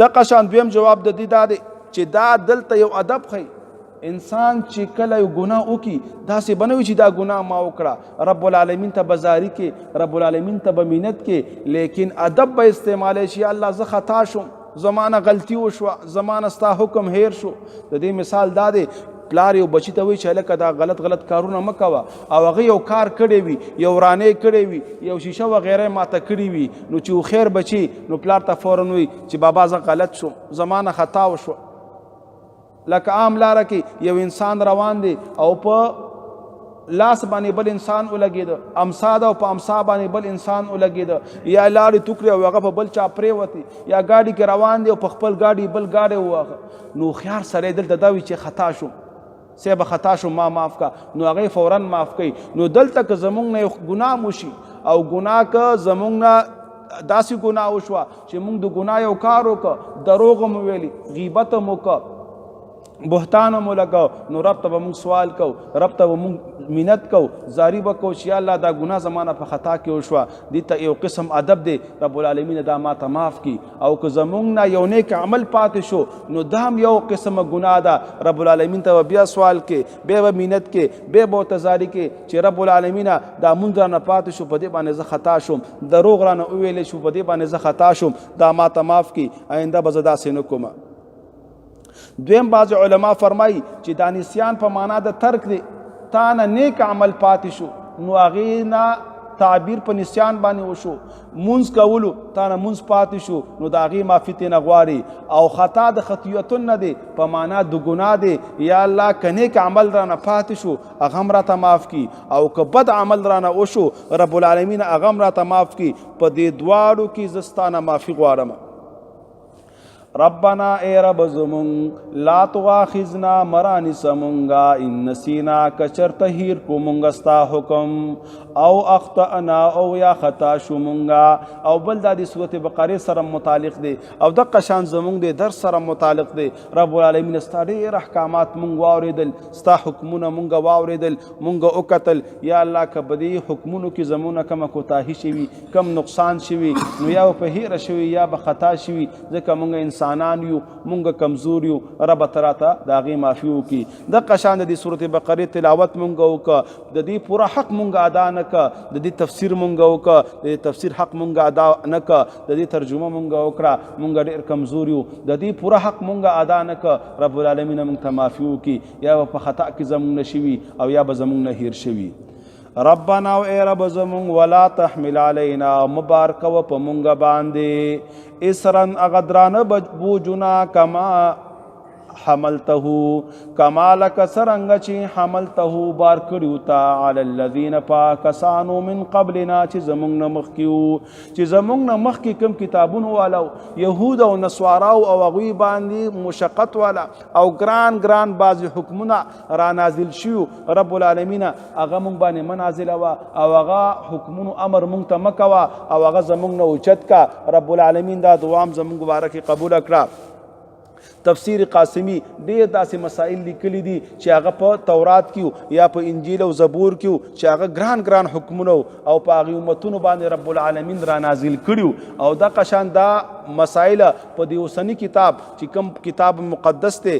دغه شان دویم جواب د دې دا دی چې دا دلته یو ادب ښیي، انسان چې کله یو ګناه وکړي داسې به نه وي چې دا ګناه ما وکړه، رب العالمین ته به زاري کې، رب العالمین ته به مینت کې، لیکن ادب به استعمالی شي. الله زه خطا شوم، زما نه غلطي وشوه، زما نه ستا حکم هیر شو. د دې مثال دا دی، پلار یو بچی ته وایي چې هلکه دا غلط غلط کارونه مه کوه، او هغه یو کار کړی وي، یو ورانی کړی وي، یو شیشه وغیره ماته کړی وي، نو چې هوښیار بچی نو پلار ته فورا وایي چې بابا زه غلط شوم، زما نه خطا وشوه. لکه عام لاره کې یو انسان روان دی او په لاس باندې بل انسان ولګېده، امسا ده او په امسا باندې بل انسان ولګېده، یا لارې تو کړې او هغه په بل چا پرېوتې، یا ګاډي کې روان دی او په خپل ګاډي بل ګاډی وواهه. نو هوښیار سړی دلته دا وي چې خطا شوم، صاحب خطا شو، ما معاف کا، نو هغه فورا معاف کوي. نو دلته که زمونږ نه یو ګناه وشي او ګناه که زمونږ نه داسې ګناه وشوه چې مونږ د ګناه یو کار وکړ، دروغ مو ویلي، غیبت مو وکړ، بهتان مو لګاو، نو رب ته به مونږ سوال کو، رب ته به مونږ منت کو، زاری به کو چې یا الله دا ګناه زمانه په خطا کې وشوه. دې ته یو قسم ادب دی، رب العالمین دا ما ته معاف کی. او که زمونږ نه یو نیک عمل پاتې شو نو دا هم یو قسم ګناه ده، رب العالمین ته به بیا سوال کې، بیا به منت کې، بیا به ورته زاری کې چې رب العالمین دا مونږ رانه پاتې شو، په دې باندې زه خطا شوم، دروغ رانه وویلی شو، په دې باندې زه خطا شوم، دا ما ته معاف کی، آینده به زه داسې نه کوم. دویم بعض علما فرمایي چې دا نسیان په معنا د ترک دی، تا نه نیک عمل پاتې شو نو هغې نه تعبیر په نسیان باندې وشو، مونځ کولو تا نه مونځ پاتې شو نو د هغې معافي ترې نه غواړي. او خطا د خطیتون نه دی، په معنا د ګناه دی، یا الله که نیک عمل رانه پاتې شو هغه هم راته معاف کړي، او که بد عمل رانه وشو رب العالمین هغه هم راته معاف کړي. په دې دواړو کې زه ستا نه معافي غواړم. ربنا ای رب زمون لا تواخذنا مرانی سمونگا ان نسینا کچرته هیر کو مونږ ستا حکم او اخطانا او یا خطا شو مونږه. او بل دا د سورته بقره سره متعلق دی او د قشان زمونږ د درس سره متعلق دی. رب العالمین ستا ډیر احکامات مونږ واوریدل، ستا حکمونه مونږ واوریدل، مونږ وکتل. یا الله که په دې حکمونو کې زمونږ کومه کوتاهي شوي، کم نقصان شوي، نو یا په هیره شوي یا به خطا شوي، ځکه مونږ انسانان یو، مونږ کمزور یو، رب ته راته د هغې معافي وکړي. دقه شان د دې سورت بقرې تلاوت مونږ وکړه، د دې پوره حق مونږ ادا نه کړه، د دې تفسیر مونږ وکړه، د دې تفسیر حق مونږ ادا نه کړه، د دې ترجمه مونږ وکړه، مونږ ډېر کمزور یو، د دې پوره حق مونږ ادا نه کړه. رب العالمین مونږ ته معافي وکړي، یا به په خطا کې زمونږ نه شوي او یا به زمونږ نه هیر شوي. ربنا او ای رب زمونږ ولا تحمل علینا مبارک و په مونږ باندې اسرن هغه درانه بوجونه کما حملته کما لک څرنګه چې حملته بار کړیو تا علی الذین پاکسانو من قبلنا چې زمونږ نه مخکې وو، چې زمونږ نه مخکې کوم کتابونو والو یهود او نصاراو او هغوی باندې مشقت والا او ګران ګران بعضې حکمونه را نازل شوي، رب العالمین هغه مونږ باندې مه نازلوه او هغه حکمونو امر مونږ ته مه کوه او هغه زمونږ نه اوچت کا. رب العالمین دا دعا هم زمونږ باره کې قبوله کړه. تفسیر قاسمی ډیر داسې مسائل لیکلي دي چې هغه په تورات کې یا په انجیل او زبور کې، چې هغه ګران ګران حکمونه او په هغه امتونو باندې رب العالمین را نازل کړیو. او دا قشان دا مسائل په دې اوسنی کتاب چې کوم کتاب مقدس دی،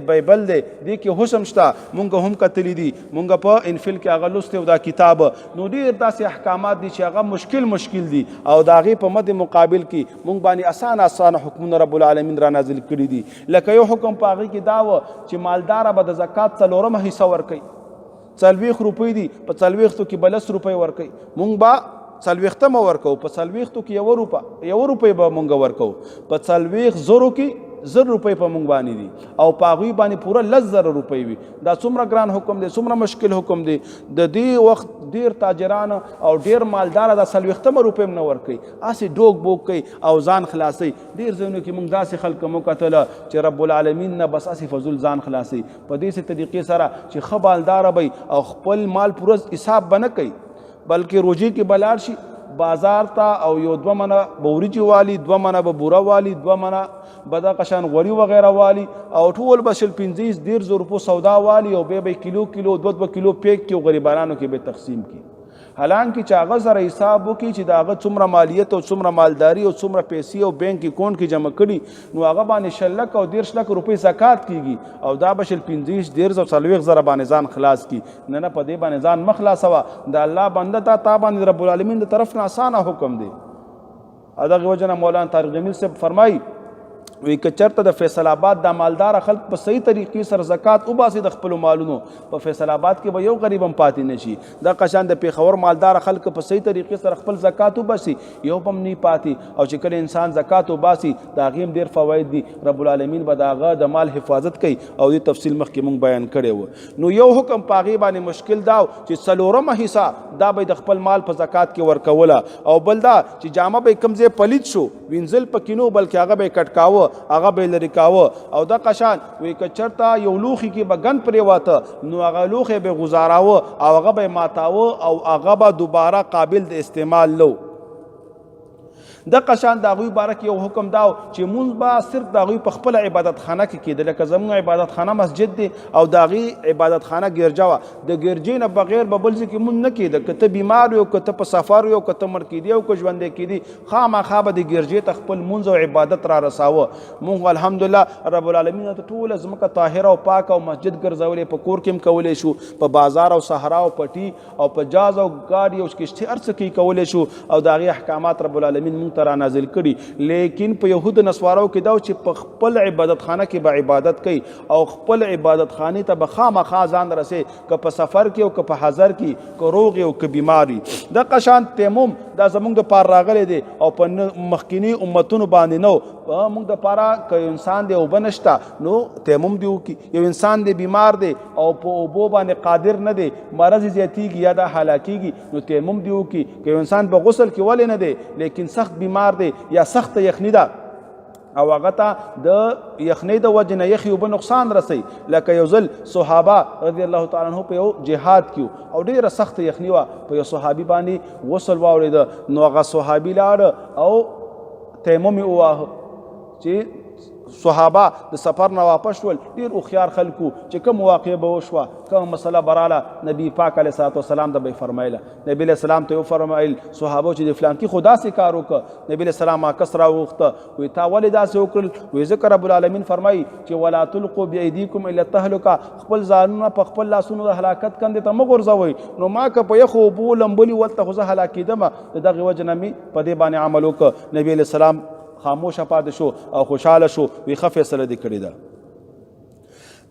بایبل دی، دې کې حسم شته، مونږ هم کتلی دي، مونږ په انفل کې هغه لوستی. او دا کتاب نو ډیر داسې احکامات دي چې هغه مشکل مشکل دي، او د هغې په مد مقابل کې مونږ باندې اسان اسان حکمونه رب العالمین را نازل کړي دي. لکه یو حکم په هغې کې دا و چې مالدار به د زکات څلورمه حصه ورکوي. 40 روپۍ دي، په 40 کې به 10 روپۍ ورکوي. مونږ به 40مه ورکوو، په 40 کې یوه روپه، 1 روپۍ به مونږ ورکوو. په 40 زرو کې 1000 روپۍ په مونږ باندې دي، او په هغوی باندې پوره 10,000 روپۍ وي. دا څومره ګران حکم دی، څومره مشکل حکم دی. د دې وخت ډیر تاجران او ډیر مالدار دا 40مه روپۍ هم نه ورکوي، هسې ډوک بوک کوي او ځان خلاصوي. ډیر ځایونو کې مونږ داسې خلک مو کتل چې رب العالمین نه بس هسې فضول ځان خلاصوي، په دې طریقې سره چې ښه مالدار به او خپل مال پوره حساب به نه کوي، بلکې روجې کې به لاړ شي بازار ته او یو 2 منه به وریجې والي، 2 منه به بوره والي، 2 منه به دغه شان غوړي وغیره والي، او ټول به 20، 25، 30 زره روپو سودا والي، او بیا به کیلو کیلو، 2 2 کیلو پیک کې او غریبانو کې به تقسیم کی. حالانکه چې هغه سره حساب وکړي چې د هغه څومره مالیت او څومره مالداري او څومره پیسې او بانک اکاونټ کې جمع کړي، نو هغه باندې 20 لک او 30 لک روپۍ زکات کیږي، او دا به 20، 25، 30 او 40 زره باندې ځان خلاص کی. نه نه، په دې باندې ځان مه خلاصوه د الله بنده. دا تا باندې رب العالمین د طرف نه اسانه حکم دی. او دغه وجه نه مولانا طارق جمیل صاحب فرمایي، وی که چرته د فیصل آباد د مالدار خلک په صحیح طریقې سره زکات وباسي د خپل مالونو، په فیصل آباد کې به یو غریب هم پاتې نشي. د قشان د پیښور مالدار خلک په صحیح طریقې سره خپل زکات وباسي، یو هم نه پاتې. او چې کله انسان زکات وباسي، د هغې هم ډیر فواید دي، رب العالمین به د هغه د مال حفاظت کوي، او دې تفصیل مخکې مونږ بیان کړی و. نو یو حکم په هغې باندې مشکل دا چې څلورمه حصه دا به د خپل مال په زکات کې ورکوله. او بل دا چې جامه به کوم ځای پلیت شو، وینځل پکې نو، بلکې هغه به کټ کاوه، هغه به لرې کاوه. او د قشان وی که چرته یو لوښي کې به ګند پرېواته، نو هغه لوښی به غزاراوه او هغه به ماتاوه او هغه به دوباره قابل د استعمال لو. د قشان د هغوی باره کې یو حکم داو چې مونځ به صرف د هغوی په خپله عبادت خانه کې کېده. لکه زموږ عبادت خانه مسجد دی او د هغې عبادت خانه ګرجه وه، د ګرجې نه بغیر به بل ځای کې مونځ نه کېده. که ته بیمار یو، که ته په سفر یو، که ته مړ کېدی او که ژوندی کېدی، خامخا به د ګرجې ته خپل مونځ او عبادت را رساوه. مونږ الحمدلله رب العالمین ته ټوله ځمکه طاهره او پاکه او مسجد ګرځولې، په کور کې هم کولی شو، په بازار او صحرا او پټي او په جاز او ګاډي او کشتي هر څه کې کولی شو، او د هغې احکامات رب العالمین مونږ ته را نازل کړي. لیکن په یهود نصوارو کې دا چې په خپل عبادت خانه کې به عبادت کوي او خپل عبادت خانه ته به خامخا ځان رسي، که په سفر کې او که په حضر کې، که روغ او که بیماری. د قشان تیمم دا زمونږ د پار راغلی دی او په مخکینی امتونو باندې نو. موږ د پاره که انسان دی اوبه نشته نو تیمم دی وکي، یو انسان دی بیمار دی او په اوبو باندې قادر نه دی، مرض زیاتیږي یا دا هلاکیږي، نو تیمم دی وکي. که یو انسان په غسل کې ولې نه دی، لیکن سخت بیمار دی یا سخت یخنی ده او هغه ته د یخنۍ د وجې نه یخې اوبه نقصان رسوي، لکه یو ځل صحابه رضی الله تعالی عنه په یو جهاد کې او ډېره سخته یخني وه، په یو صحابي باندې غسل واورېده، نو هغه صحابي لاړ او تیمم یې وواهه. چې صحابه د سفر نه واپس شول، ډیر هوښیار خلکو، چې کوم واقع به وشوه، کوم مسله براله، نبی پاک علیه الصلاة والسلام ته به فرمایله. نبی علیه السلام ته وفرمایل صحابه چې د فلان کې خدا سي کار وکړ. نبی علیه السلام کس راوغوښته، وی تا ولې داسې وکړل؟ وی ځکه رب العالمین فرمایي چې ولا تلقوا بأيديكم الى التهلكه، خپل ځانونه په خپل لاسونو د هلاکت کندې ته مه غورځوئ. نو ما که په یخو اوبو لمبلي ولته خو زه هلاکېدم، د دغې وجې نه مې په دې باندې عمل وکړ. نبی علیه السلام خاموشه پاتې شو او خوشاله شو، وی ښه فیصله دې کړې ده.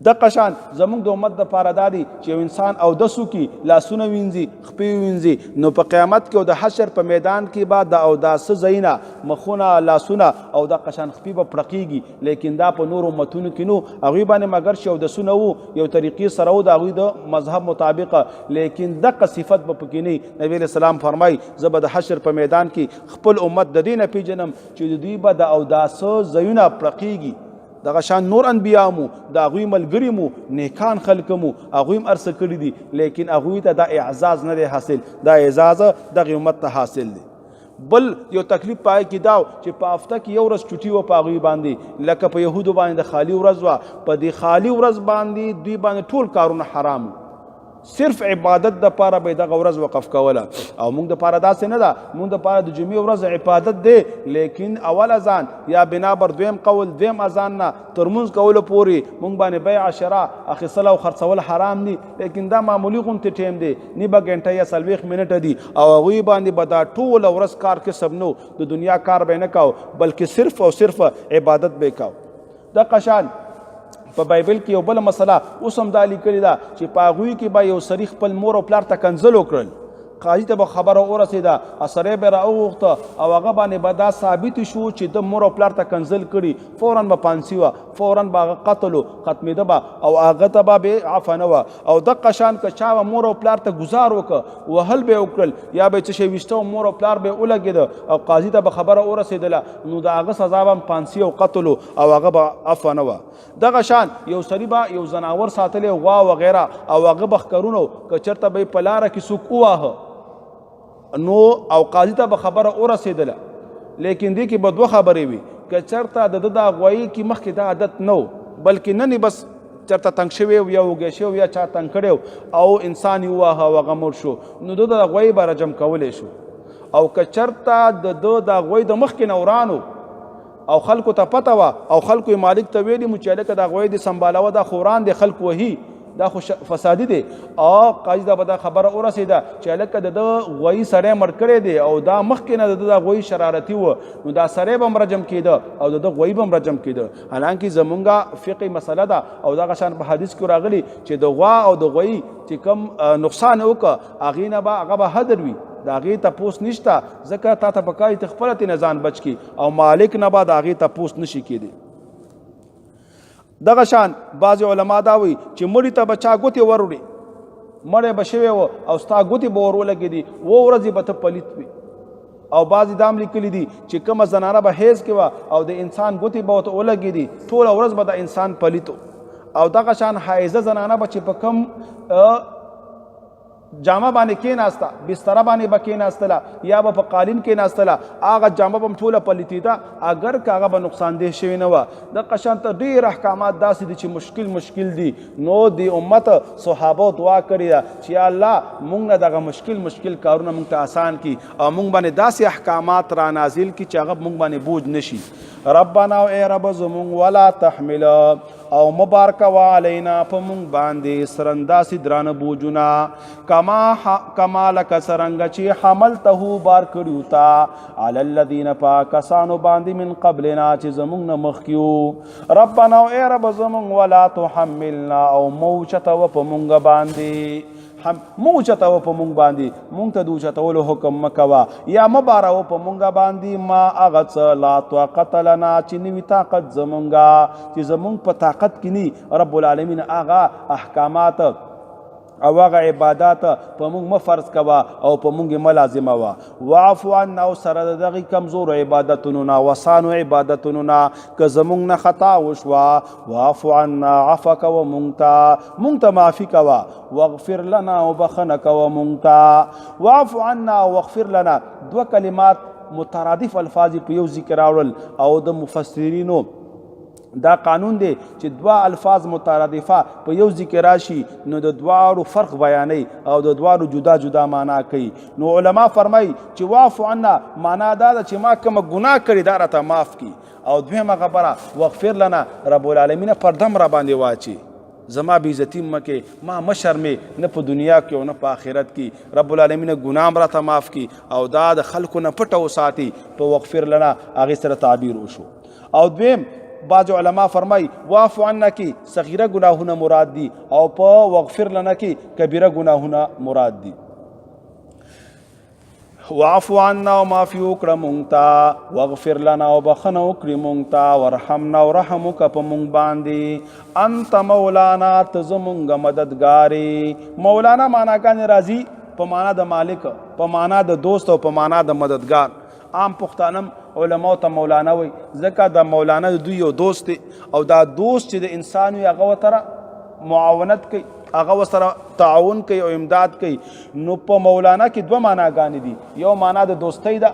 د قشان زمونږ د امت د پاره دا دی چې یو انسان او دسو کې لاسونه وینځي، خپې وینځي، نو په قیامت کې او د حشر په میدان کې به د اوداسه ځایونه، مخونه، لاسونه او د قشان خپې به پړقیږي. لیکن دا په نورو امتونو کې نو، هغوی باندې مګر چې اودسونه وو یو طریقې سره وو د هغوی د مذهب مطابق، لیکن دغه صفت به پکې نه. نبی علیہ السلام فرمایي، زه به د حشر په میدان کې خپل امت د دې نه پیژنم چې د دوی به د اوداسه ځایونه پړقیږي. دغه شان نور انبیا مو، د هغوی ملګري مو، نیکان خلک مو، هغوی هم هر څه کړي دي، لیکن هغوی ته دا اعزاز نه دی حاصل، دا اعزاز دغه امت ته حاصل دی. بل یو تکلیف پای کې داو چې په هفته کې یو ورځ چټي و په هغوی باندې، لکه په یهودو باندې د خالی ورځ وه، په دې خالی ورځ باندې دوی باندې ټول کارونه حرام، صرف عبادت د پاره به دغه ورځ وقف کوله. او موږ د پاره داسې نه ده، موږ د پاره د جمعې ورځ عبادت دی، لیکن اول اذان یا بنا بر دویم قول دویم اذان نه تر مونځ کولو پورې موږ باندې بیع شرا اخیستل او خرڅول حرام دي، لیکن دا معمولی غونتې ټیم دی، نیمه ګنټه یا 40 منټه دي، او هغوی باندې به دا ټوله ورځ کار کسب نو د دنیا کار به نه کاو، بلکې صرف او صرف عبادت به کاو. دغه شان په بایبل کې یو بل مسله اوس هم دا لیکلې ده چې په هغوی کې به یو سړي خپل مور او پلار ته کنځل وکړل، قاضي ته به خبره ورسېده، سړی به راوغوښته او هغه باندې به دا ثابت شو چې د مور او پلار ته کنځل کړي، فورا به پانسي وه، فورا به هغه قتل و، ختمېده به او هغه ته به بې عفه نه وه. او دقه شان که چا به مور او پلار ته ګزار وکړ، وهل به یې وکړل یا به یې څه شی ویشته او مور او پلار به یې ولګېده او قاضي ته به خبره ورسېدله، نو د هغه سزا به هم پانسي او قتل او هغه به عفوه نه وه. دغه شان یو سړي به یو ځناور ساتلی، غوا وغیره، او هغه به ښکرونه، که چېرته به یې په لاره کې څوک وواهه نو او قاضي ته به خبره ورسېدله، لیکن دې کې به دوه خبرې وي، که چېرته د ده دا غوایي کې مخکې دا عادت نه و، بلکې نن یې بس چېرته تنګ شوی یا وږی شوی یا چا تنګ کړی او انسان یې وواهه او هغه مړ شو، نو د ده د غوایي به رجم کولی شو. او که چېرته د ده دا غوایي د مخکې نه وران او خلکو ته پته وه او خلکو یې مالک ته ویلي مو چې هلکه دا غوایي دې سمبالوه، دا خو وران دی، خلک وهي، دا خو فسادي دی، او قاضي ته به دا خبره ورسېده چې هلکه د ده غوایي سړی مړ کړی دی او دا مخکې نه د ده دا غوایي شرارتي و، نو دا سړی به هم رجم کېده او د ده غوایي به هم رجم کېده. حالانکه زمونږ فقهي مسله ده او دغه شان په حدیث کې راغلي چې د غوا او د غوایي چې کوم نقصان وکړ هغې نه به هغه به هدر وي، د هغې تپوس نشته، ځکه تا ته پکار دي ته خپله ترې ځان بچ کړي او مالک نه به د هغې تپوس نشي کېدی. دغه شان بعضې علما دا وایي چې مړي ته به چا ګوتې وروړي، مړی به شوی و او ستا ګوتې به ور ولګېدې، اووه ورځې به ته پلیت وې. او بعضې دا هم لیکلي دي چې کومه زنانه به حیض کې وه او د انسان ګوتې به ورته ولګېدې، ټوله ورځ به د انسان پلیت و. او دغه شان حایضه زنانه به چې په کوم جامه باندې کېناسته، بستره باندې به کېناستله یا به په قالین کېناستله، هغه جامه به هم ټوله پلیتېده، اګر که هغه به نقصانده شوې نه وه. دغه شان ته ډېر احکامات داسې دي چې مشکل مشکل دي، نو د امت صحابه دعا کړې ده چې یا الله مونږ نه دغه مشکل مشکل کارونه مونږ ته آسان کړي او مونږ باندې داسې احکامات را نازل کړي چې هغه مونږ باندې بوج نشي. ربنا او ای رب زمونږ ولا تحمل او مبارک و علینا په مونږ باندې سرن داسې درانه بوجونه، کما لکه څرنګه چې حملته بار کړیو تا علی الذین پاکسانو باندې من قبلنا چې زمونږ نه مخکې وو. ربنا او ای رب زمونږ ولا تحملنا او مه اوچتوه په مونږ باندې، هم مو اوچتوه په مونږ باندې، مونږ ته د اوچتولو حکم مه کوه یا مه باروه په مونږ باندې ما هغه څه لا طاقت لنا چې نه وي طاقت زمونږ، چې زمونږ په طاقت کې نی. رب العالمین هغه احکامات او هغه عبادات په مونږ مه فرض کوه او په مونږ یې مه لازموه. واعف عنا او سره د دغې کمزورو عبادتونو نه وسانو عبادتونو نه که زمونږ نه خطا وشوه، واعف عنا عفو کوه مونږ ته، مونږ ته معافي کوه، واغفر لنا او بخنه کوه مونږ ته. واعف عنا واغفر لنا دوه کلمات مترادف الفاظ په یو ذکر راوړل، او د مفسرینو دا قانون دی چې دوه الفاظ مترادفه په یو ذکر راشي نو د دواړو فرق بیانوي او د دواړو جدا جدا معنا کوي. نو علما فرمایي چې واعف عنا معنا دا ده چې ما کومه ګناه کړې دا راته معاف کړي، او دویمه خبره واغفر لنا رب العالمین پردم را باندې واچي، زما بې عزتي مه کې، ما مه شرمې نه په دنیا کې او نه په آخرت کې، رب العالمین ګناه هم راته معاف کړي او دا د خلکو نه پټه وساتي. په واغفر لنا هغې سره تعبیر وشو. او دویم بعض علما فرمای واعف عنا کې صغیره ګناهونه مراد دي او په واغفر لنا کې کبیره ګناهونه مراد دي. واعف عنا او معافي وکړه مونږ ته، واغفر لنا او بخښنه وکړي مونږ ته، وارحمنا او رحم وکړه په مونږ باندې، انت مولانا ته زمونږ مددګار یې. مولانا معناګانې راځي په معنا د مالک، په معنا د دوست او په معنا د مددګار. عام پښتانه علماو ته مولانا وایي، ځکه د مولانا د دوی یو دوست دی، او دا دوست چې د انسان وي هغه ورته معاونت کوي، هغه ورسره تعاون کوي او امداد کوي. نو په مولانا کې دوه معناګانې دي، یو معنا د دوستۍ ده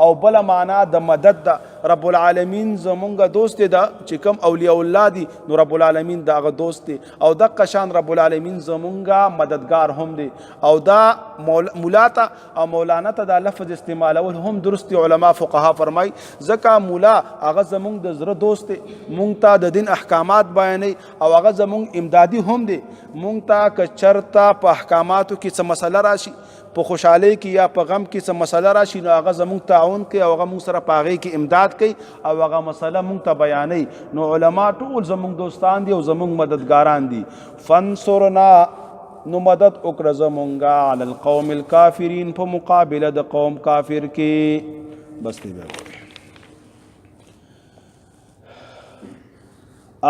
او بل معنا د مدد ده. رب العالمین زمونږ دوست دی ده چې کوم اولیاء الله دي نو رب العالمین د هغه دوست دی، او دقه شان رب العالمین زمونږ مددگار هم دی. او دا مولا ته او مولانا ته دا لفظ استعمالول هم درست علما فقها فرمای، ځکه مولا هغه زمونږ د زړه دوست دی، مونږ ته د دین احکامات بیانوي او هغه زمونږ امدادي هم دی. مونږ ته که چرته په احکاماتو کې څه مسله راشي، په خوشحالۍ کې یا په غم کې څه مسله راشي، نو هغه زمونږ تعاون کوي او هغه مونږ سره په هغې کې امداد کوي او هغه مسله مونږ ته بیانوي. نو علما ټول زمونږ دوستان دي او زمونږ مددګاران دي. فانصرنا، نو مدد وکړه زمونږه علی القوم الکافرین، په مقابله د قوم کافر کې. بس دی بیا وګورئ.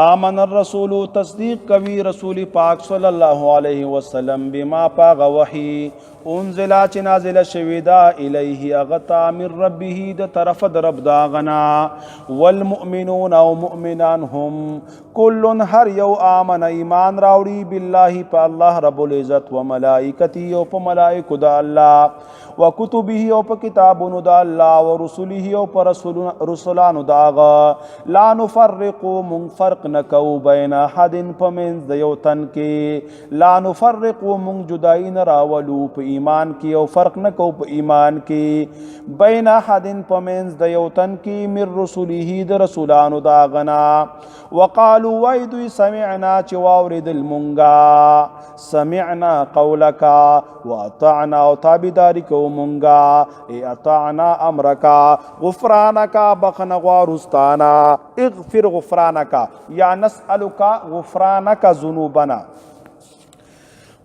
آمن الرسول، تصدیق کوي رسول پاک صلی الله علیه وسلم بما پاغ وحی انزل چې نازل شوی دا الیه اغتا من ربه د طرف د رب دا غنا. والمؤمنون او مؤمنان هم کل هر یو آمن ایمان راوړي بالله په الله رب العزت و ملائکته او په ملائکو د الله وکتبه او په کتابونو د الله و رسله او پر رسولانو د هغه. لا نفرق، مونږ فرق نه کوو بین احد په منځ د یو تن کې. لا نفرق، مونږ جدایي نه راولو په ایمان کې او فرق نه کوو په ایمان کې بین احد په منځ د یو تن کې من رسله د رسولانو د هغه نه. وقالو وای دوی سمعنا چې واورېدل مونږه، سمعنا قولک واطعنا او تابعداري کوو مونږه، ای اطعنا امرک غفرانک بخنه غواړو ستانه، اغفر غفرانک یا نسألک غفرانک ذنوبنا.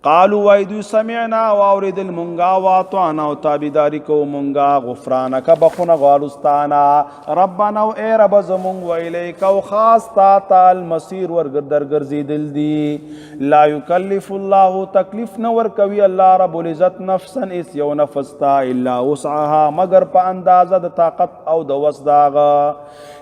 قالوا وای دوی سمعنا واورېدل مونږه واطعنا او تابعداري کوو مونږه غفرانک بخونه غواړو ستانه. ربنا او ای رب زمونږ و الیک او خاص تا ته المصیر درګرځېدل دي. لا یکلف الله، تکلیف نه ورکوي الله رب العزت نفسا اس یو نفس ته الا وسعها مګر په اندازه د طاقت او د وس د هغه.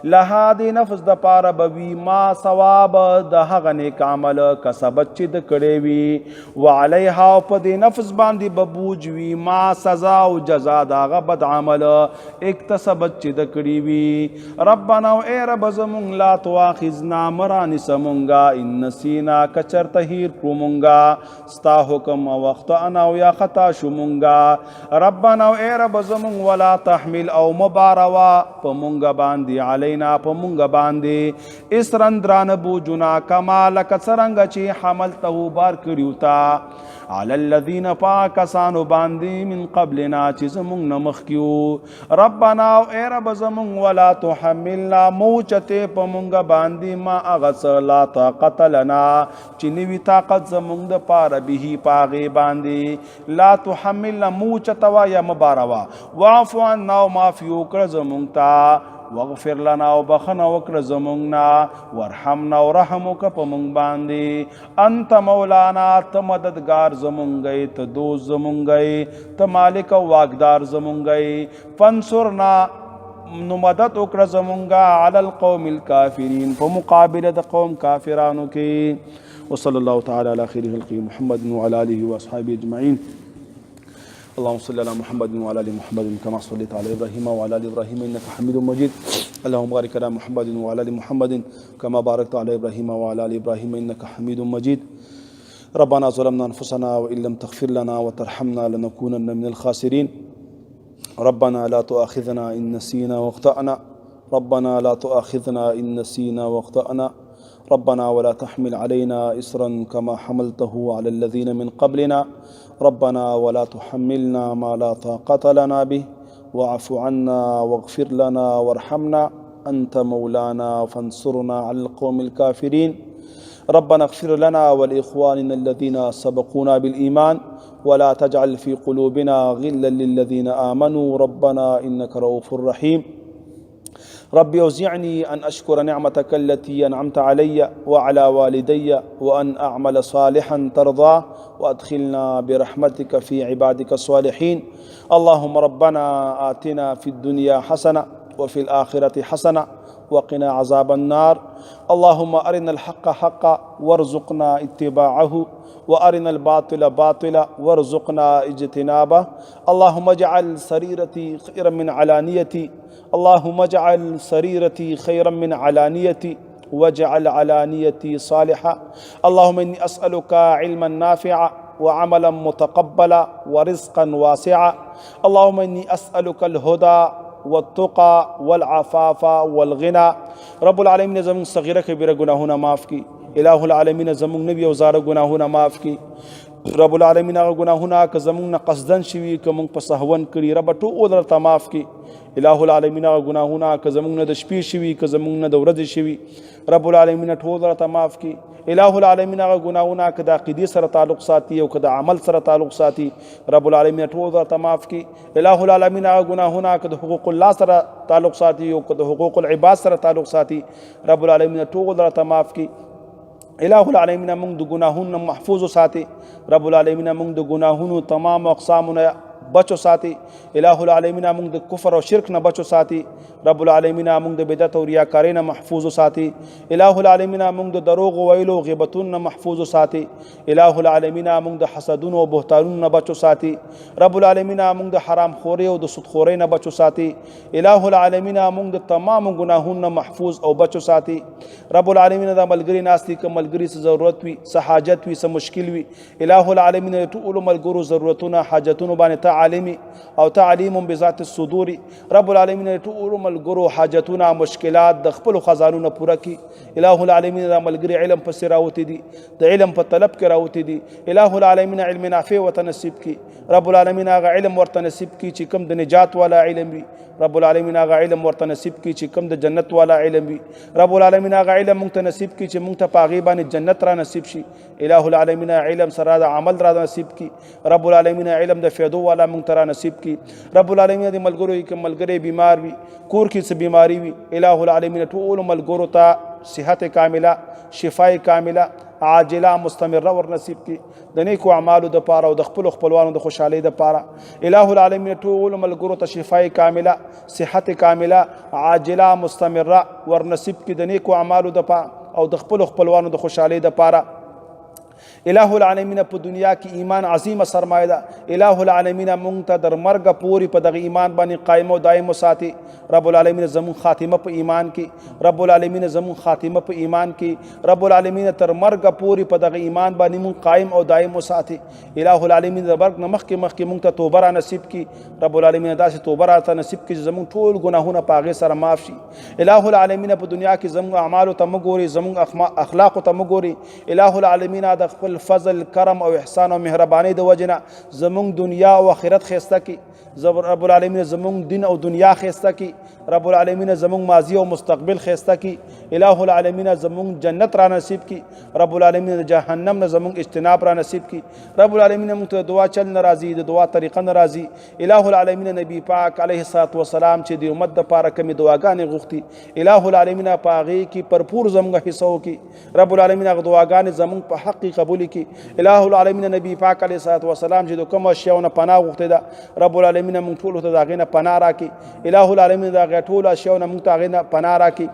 لها دې نفس د پاره به وي ما ثواب د هغه نیک عمل کسبت چې د کړی وي، وعلیها او په دې نفس باندې به بوج وي ما سزا او جزا د هغه بد عمل اکتسبت چې د کړی وي. ربنا او ای رب زمونږ لا تواخذنا مه رانیسه مونږه ان نسینا که چرته هیر کړو مونږه ستا حکم او اخطأنا او یا خطا شو مونږه. ربنا او ای رب زمونږ ولا تحمل او مباروا په مونږه باندې علینا په مونږه باندې اسرن درانه بوجونه کما لکه څرنګه چې حملته بار کړیو تا علی الذین پاکسانو باندې من قبلنا چې زمونږ نه مخکې وو. ربنا او ای رب زمونږ ولا تحملنا موچته په مونږ باندې ما هغه څه لا طاقت لنا چې نوي طاقت زمونږ د پاره به په هغې باندې. لا تحملنا موچته وا یا مباروا. واعف عنا او معافي وکړه زمونږ ته، واغفر لنا او بخنه وکړه زمونږ نه، وارحمنا او رحم وکړه په مونږ باندې. انت مولانا ته مددګار زمونږ یې، ته دوست زمونږ یې، ته مالک او واکدار زمونږ یې. فانصرنا نو مدد وکړه زمونږه علی القوم الکافرین په مقابله د قوم کافرانو کې. وصلی الله تعالی علی خیر خلقه محمد وعلى آله واصحابه اجمعین. اللهم صل على محمد وعلى ال محمد كما صليت على ابراهيم وعلى ال ابراهيم انك حميد مجيد. اللهم بارك على محمد وعلى ال محمد كما باركت على ابراهيم وعلى ال ابراهيم انك حميد مجيد. ربنا ظلمنا انفسنا وان لم تغفر لنا وترحمنا لنكونن من الخاسرين. ربنا لا تؤاخذنا ان نسينا واخطأنا. ربنا لا تؤاخذنا ان نسينا واخطأنا. ربنا ولا تحمل علينا إصرا كما حملته على الذين من قبلنا. ربنا ولا تحملنا ما لا طاقة لنا به، واعف عنا واغفر لنا وارحمنا، أنت مولانا فانصرنا على القوم الكافرين. ربنا اغفر لنا ولإخواننا الذين سبقونا بالإيمان ولا تجعل في قلوبنا غلا للذين آمنوا، ربنا إنك رؤوف رحيم. رب أوزعني أن أشكر نعمتك التي أنعمت علي وعلى والدي وأن أعمل صالحا ترضاه وأدخلنا برحمتك في عبادك الصالحين. اللهم ربنا آتنا في الدنيا حسنة وفي الآخرة حسنة وقنا عذاب النار. اللهم أرنا الحق حقا وارزقنا اتباعه، وأرنا الباطل باطلا وارزقنا اجتنابه. اللهم اجعل سريرتي خيرا من علانيتي، اللهم اجعل سريرتي خيرا من علانيتي، واجعل علانيتي صالحة. اللهم إني أسألك علما نافعا وعملا متقبلا ورزقا واسعا. اللهم إني أسألك الهدى والتقى والعفاف والغنى. رب العالمین زمون صغیره کبیره ګناهونه معاف کی. الہ العالمین زمون نبی او زاره ګناهونه معاف کی. رب العالمین هغه ګناهونه که زمونږ نه قصدن شوي، که مونږ په سهون کړي، رب ټول راته معاف کړي. الہ العالمین هغه ګناهونه که زمونږ نه د شپې شوي، که زمونږ نه د ورځې شوي، رب العالمین ټول راته معاف کړي. الہ العالمین هغه ګناهونه که د عقیدې سره تعلق ساتي او که د عمل سره تعلق ساتي، رب العالمین ټول راته معاف کړي. الہ العالمین هغه ګناهونه که د حقوق الله سره تعلق ساتي او که د حقوق العباد سره تعلق ساتي، رب العالمین ټول راته معاف کړي. الہ العالمین موږ د ګناهونو محفوظ ساتي. رب العالمین موږ د ګناهونو تمام اقسامونه بچو ساتي. الہ العالمین موږ د کفر او شرک نه بچو ساتي. رب العالمین موږ د بدعت او ریاکارۍ نه محفوظ ساتي. الہ العالمین موږ د دروغ ویلو غیبتونو نه محفوظ ساتي. الہ العالمین موږ د حسدونو او بهتانونو نه بچو ساتي. رب العالمین موږ د حرام خوري او د سود خورۍ نه بچو ساتي. الہ العالمین موږ د تمام ګناهونو نه محفوظ او بچو ساتي. رب العالمین دا ملګری ناست دي، که ملګری څه ضرورت وي، څه حاجت وي، څه مشکل وي، الہ العالمین د ټولو ملګرو ضرورتونه حاجتونو باندې ته عالم او ته علیم بذات الصدور. رب العالمین د ټولو ملګرو حاجتونه مشکلات د خپلو خزانونو پوره کړي. الہ العالمین دا ملګری علم پسې راوتي دي، د علم په طلب کې راوتي دي. الہ العالمین علم نافع ورته نصیب کړي. رب العالمین هغه علم ورته نصیب کړي چې کوم د نجات والا علم وي. رب العالمین هغه علم ورته نصیب کړي چې کوم د جنت والا علم وي. رب العالمین هغه علم مونږ ته نصیب کړي چې مونږ ته په هغې باندې جنت را نصیب شي. الہ العالمین علم سره د عمل را نصیب کړي. رب العالمین علم د فیدو والا مونږ ته را نصیب کړي. رب العالمین د ملګرو کې ملګری بیمار وي، کور کې څه بیماری وي، الہ العالمین ټولو ملګرو ته صحت کامله، شفای کامله، عاجله مستمره ور نصیب کړي د نیکو اعمالو د پاره او د خپلو خپلوانو د خوشحالۍ د پاره. الہ العالمین ټولو ملګرو ته شفای کامله، صحت کامله، عاجله مستمره ور نصیب کړي د نیکو اعمالو د پاره او د خپلو خپلوانو د خوشحالۍ د پاره. الہ العالمین په دنیا کې ایمان عظیمه سرمایه ده. الہ العالمین مونږ ته در مرګ پورې په دغه ایمان باندې قایم او دایم وساتي. رب العالمین زمون خاتمه په ایمان کې، رب العالمین زمون خاتمه په ایمان کې، رب العالمین تر مرګ پورې په دغه ایمان باندې مونږ قایم او دایم وساتي. الہ العالمین د مرګ نه مخکې مخکې مونږ ته توبه را نصیب کړي. رب العالمین داسې توبه راته نصیب کړي چې زمون ټول ګناهونه په هغې سره معاف شي. الہ العالمین په دنیا کې زمون اعمالو ته مه ګوري، زمون اخلاقو ته مه ګوري. الہ العالمین د خپل فضل، کرم او احسان او مهربانۍ د وجې نه زمونږ دنیا او آخرت ښایسته کړي. رب العالمین زمونږ دین او دنیا ښایسته کړي. رب العالمین زمونږ ماضی او مستقبل ښایسته کړي. الہ العالمین زمونږ جنت را نصیب کړي. رب العالمین د جهنم نه زمونږ اجتناب را نصیب کړي. رب العالمین مونږ ته دعا چل نه راځي، د دعا طریقه نه راځي. الہ العالمین نبی پاک علیه الصلاة والسلام چې د امت دپاره کومې دعاګانې غوښتي، الہ العالمین په هغې کې پرپور زمونږ حصه وکړي. رب العالمین هغه دعاګانې زمونږ په حق کې قبولې کړي. الہ العالمین نبی پاک علیه الصلاة والسلام چې د کومو اشیاو نه پناه غوښتې ده، رب العالمین مونږ ټولو ته د هغې نه پناه راکړي. الہ العالمین د هغې ټولو اشیاو نه مونږ ته هغې نه پناه راکړي.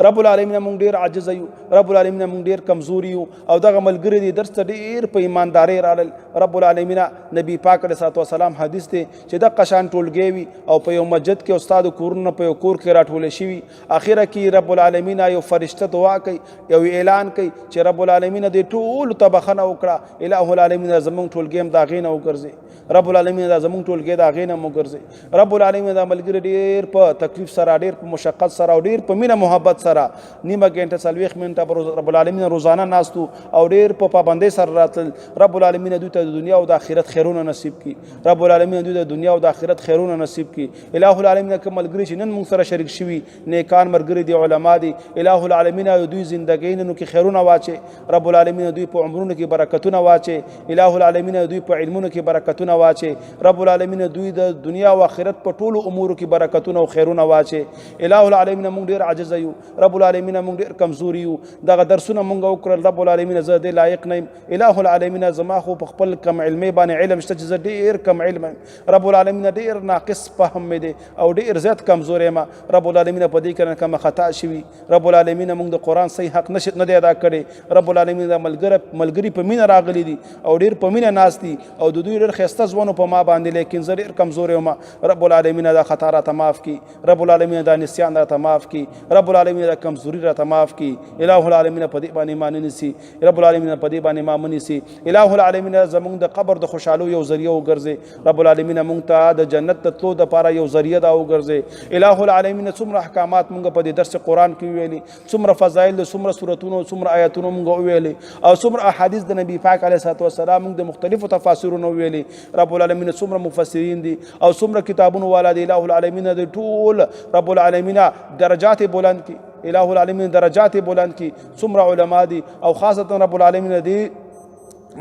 رب العالمین مونږ ډیر عاجز یو، رب العالمین مونږ ډیر کمزوري یو، او دغه ملګری دی درس ته ډیر په ایماندارۍ رالل. رب العالمین نبی پاک علیه الصلاة والسلام حدیث دی چې دغه شان ټولګی وي او په یو مسجد کې استاد کورونه په یو کور کې راټول شوي، اخره کې رب العالمین یو فرشته دعا کوي، یو اعلان کوي چې رب العالمین دې ټولو ته بخښنه وکړه. الہ العالمین زمونږ ټولګی هم د هغې نه وګرځي. رب العالمین دا زمونږ ټولګی د هغې نه هم وګرځي. رب العالمین دا ملګري ډېر په تکلیف سره، ډېر په مشقت سره او ډېر په مینه محبت سره نیمه ګنټه 40 منټه به رب العالمین روزانه ناستو او ډېر په پابندۍ سره راتلل. رب العالمین دوی ته د دنیا او د آخرت خیرونه نصیب کړي. رب العالمین دوی ته د دنیا او د آخرت خیرونه نصیب کړي. الہ العالمین کوم ملګري چې نن موږ سره شریک شوي، نیکان ملګري دي، علما دي، الہ العالمین دوی زندګۍ ننو کې خیرونه واچي. رب العالمین دوی په عمرونو کې برکتونه واچي. الہ العالمین دوی په علمونو کې برکتونه واچي. رب العالمین دوی د دنیا او آخرت په ټولو امورو کې برکتونه او خیرونه واچي. الہ العالمین موږ ډېر عاجز یو. یو. رب العالمین مونږ ډیر کمزوري یو. دغه درسونه مونږ وکړل رب العالمین زه دې لایق نه یم. اله العالمین زما خو په خپل کم علمي باندې علم شته چې زه ډیر کم علم یم. رب العالمین ډیر ناقص فهم مې دی او ډیر زیات کمزوری یم. رب العالمین په دې کې کومه خطا شوي. رب العالمین مونږ د قرآن صحیح حق نشي نه دی ادا کړی. رب العالمین دا ملګري په مینه راغلي دي او ډیر په مینه ناست دي او د دوی ډیر ښایسته ژوند په ما باندې، لیکن زه ډیر کمزوری یم. رب العالمین دا خطا راته معاف کړي. رب العالمین دا نسیان راته معاف کړي. رب العالمین دا کمزوري راته معاف کړي. اله العالمین په دې باندې ما نه نیسي. رب العالمین په دې باندې ما منیسي. اله العالمین زمونږ د قبر د خوشحالو یو ذریعہ وګرځي. رب العالمین مونږ ته د جنت د تلو دپاره یو ذریعہ دا وګرځي. اله العالمین څومره احکامات مونږ په دې درس قرآن کې ویلي، څومره فضایل، څومره سورتونو، څومره آیاتونو مونږ وویلي او څومره احادیث د نبی پاک علیه الصلاة والسلام مونږ د مختلفو تفاسیرونو ویلي. رب العالمین څومره مفسرین دي او څومره کتابونو والا دي. اله العالمین د ټول رب العالمین درجات بلند کی. اله العالمین درجات بلند کی. څومره علما دي او خاصتا رب العالمین دی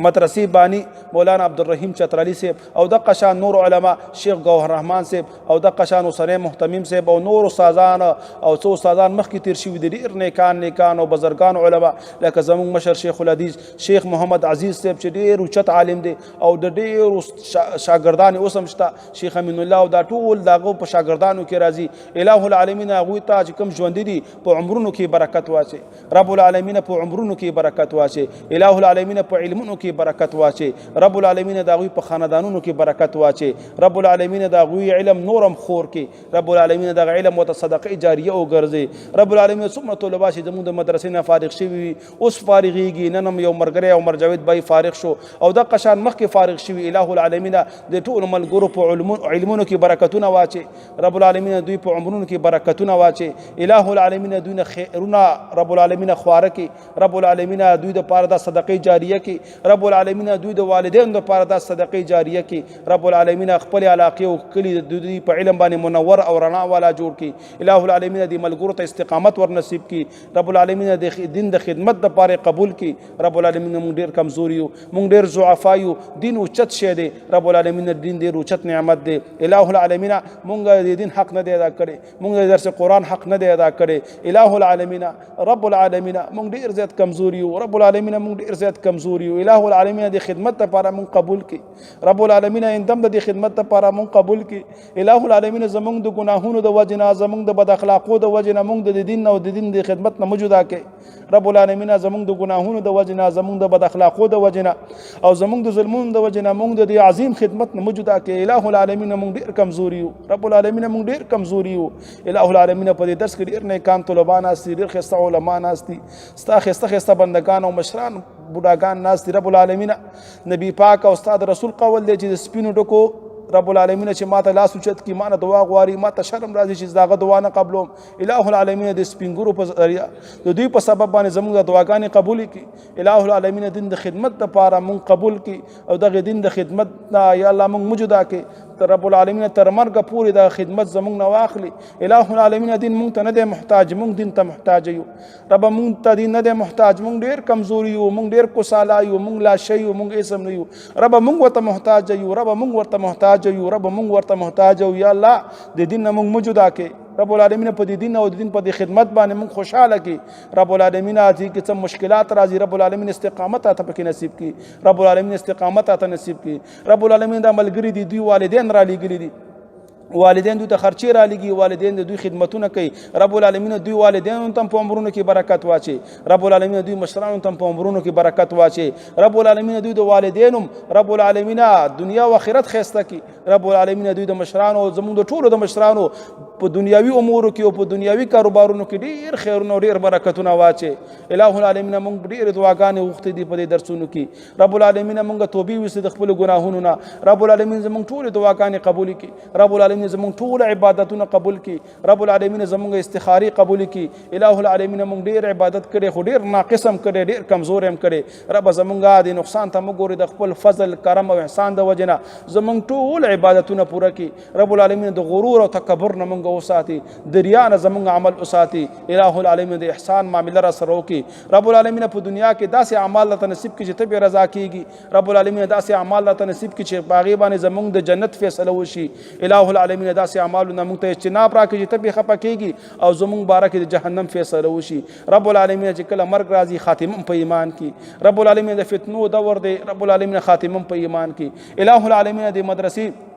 مدرسې بانی مولانا عبدالرحیم چترالی صاحب او د قشان نور علما شیخ گوهر رحمان صاحب او د قشان حسین محتمم صاحب او نور استادان او څو استادان مخکې تیر شوي دي، ډېر نیکان نیکان او بزرګان علما لکه زموږ مشر شیخ الحدیث شیخ محمد عزیز صاحب چې ډېر اوچت عالم دی او د ډېرو شاګردان اوس هم شته، شیخ امین الله او دا ټول د هغو په شاګردانو کې راځي. اله العالمین هغوی ته چې کوم ژوندي دي په عمرونو کې برکت واچي. رب العالمین په عمرونو کې برکت واچي. اله العالمین په علمونو کې برکت واچي. رب العالمین د هغوی په خاندانونو کې برکت واچي. رب العالمین د هغوی علم نورم خور کې. رب العالمین دغه علم ورته صدقه جاریه وګرځي. رب العالمین څومره طلبا چې زموږ د مدرسې نه فارغ شوي وي اوس فارغېږي. نن هم یو ملګری عمر جاوید بای فارغ شو او دغه شان مخکې فارغ شوي. اله العالمین د ټولو ملګرو په علمونو کې برکتونه واچي. رب العالمین دوی په عمرونو کې برکتونه واچي. اله العالمین دوی نه خیرونه رب العالمین خواره کړي. رب العالمین دوی د پاره د صدقې جاریه کړي. رب العالمین دوی د والدینو د پاره د صدقې جاریه کړي. رب العالمین خپل علاقې او کلي د دوی په علم باندې منور او رڼا والا جوړ کړي. اله العالمین د ملګرو ته استقامت ور نصیب کړي. رب العالمین د دین د خدمت د پاره قبول کړي. رب العالمین موږ ډیر کمزوري یو، موږ ډیر ضعفا یو. دین اوچت شی دی. رب العالمین دین ډیر اوچت نعمت دی. اله العالمین موږ د دین حق نه دی ادا کړی، موږ د درس قرآن حق نه دی ادا کړی. اله العالمین رب العالمین موږ ډیر زیات کمزوري یو. رب العالمین موږ ډیر زیات کمزوري یو. اله العالمین د خدمت لپاره موږ قبول کړي. رب العالمین اندم د خدمت لپاره موږ قبول کړي. اله العالمین زموږ د ګناهونو د وجې نه، زموږ د بد اخلاقو د وجې نه موږ د دین او د دین د خدمت نه مجدا کړي. رب العالمین زموږ د ګناهونو د وجې نه، زموږ د بد اخلاقو د وجې نه او زموږ د ظلمونو د وجې نه موږ د دې عظیم خدمت نه مجدا کړي. اله العالمین موږ ډېر کمزوري یو. رب العالمین موږ ډېر کمزوري یو. اله العالمین په دې درس کې ډېر نیکان طلبا ناست دي، ډېر ښایسته علما ناست دي، ستا ښایسته ښایسته بندګان او مشران بوډاګان ناست دي. رب العالمین نبی پاک او استاد رسول قول دی چې د سپینو ډکو رب العالمین چې ماته لاس اوچت کړي، ما نه دعا غواړي، ماته شرم راځي چې زه د هغه دعا نه قبلوم. اله العالمین د سپینګرو په ذریعه د دوی په سبب باندې زموږ د دعاګانې قبولې کړي. اله العالمین دین د خدمت لپاره موږ قبول کړي او دغه دین د خدمت نه یا الله موږ مجدا کړي. تر رب العالمین تر مرګه پورې دا خدمت زموږ نه واخلي. اله العالمین دین موږ ته نه دی محتاج، موږ دین ته محتاج یو. رب موږ ته دین نه دی محتاج، موږ ډېر کمزوري یو، موږ ډېر کوسالا یو، موږ لا شی یو، موږ اسم نه یو. رب موږ ورته محتاج یو. رب موږ ورته محتاج یو. رب موږ ورته محتاج یو. یا الله د دین نه موږ مجدا کړي. رب العالمین په دې دین او د دین په دې خدمت باندې موږ خوشاله کړي. رب العالمین چې کې څه مشکلات راځي رب العالمین استقامت راته پکې نصیب کړي. رب العالمین استقامت راته نصیب کړي. رب العالمین دا ملګري دي، دوی والدین را لېږلي دي، والدین دوی ته خرچې را لېږي، والدین د دوی خدمتونه کوي. رب العالمین دوی والدینو ته په عمرونو کې برکت واچي. رب العالمین دوی مشرانو ته په عمرونو کې برکت واچي. رب العالمین دوی د والدینو رب العالمین دنیا او آخرت ښایسته کړي. رب العالمین دوی د مشرانو زموږ د ټولو د مشرانو په دنیاوي امورو کې او په دنیاوي کاروبارونو کې ډېر خیرونه او ډېر برکتونه واچي. اله العالمین موږ ډېرې دعاګانې غوښتې دي په دې درسونو کې. رب العالمین موږ توبې ویستې د خپلو ګناهونو نه. رب العالمین زموږ ټولې دعاګانې قبولې کړي. رب العالمین زموږ ټول عبادتونه قبول کړي. رب العالمین زموږ استخارې قبول کړي. اله العالمین موږ ډېر عبادت کړی خو ډېر ناقص هم کړی، ډېر کمزور هم کړی. رب زموږ د نقصان ته مه ګورې، د خپل فضل کرم او احسان د وجې نه زموږ ټول عبادتونه پوره کړي. رب العالمین د غرور او تکبر نه موږ وساتي، د ریا نه زموږ عمل وساتي. اله العالمین د احسان معامله را سره وکړي. رب العالمین په دنیا کې داسې اعمال راته نصیب کړي چې ته پرې رضا کېږي. رب العالمین داسې اعمال راته نصیب کړي چې په هغې باندې زموږ د جنت فیصله وشي. اله العالمین العالمین داسې اعمالو نه موږ ته اجتناب راکړي چې ته پرې خفه کېږي او زموږ باره کې د جهنم فیصله وشي. رب العالمین چې کله مرګ راځي خاتمه په ایمان کې. رب العالمین د فتنو دور دی، رب العالمین خاتمه په ایمان کې. الہ العالمین د مدرسې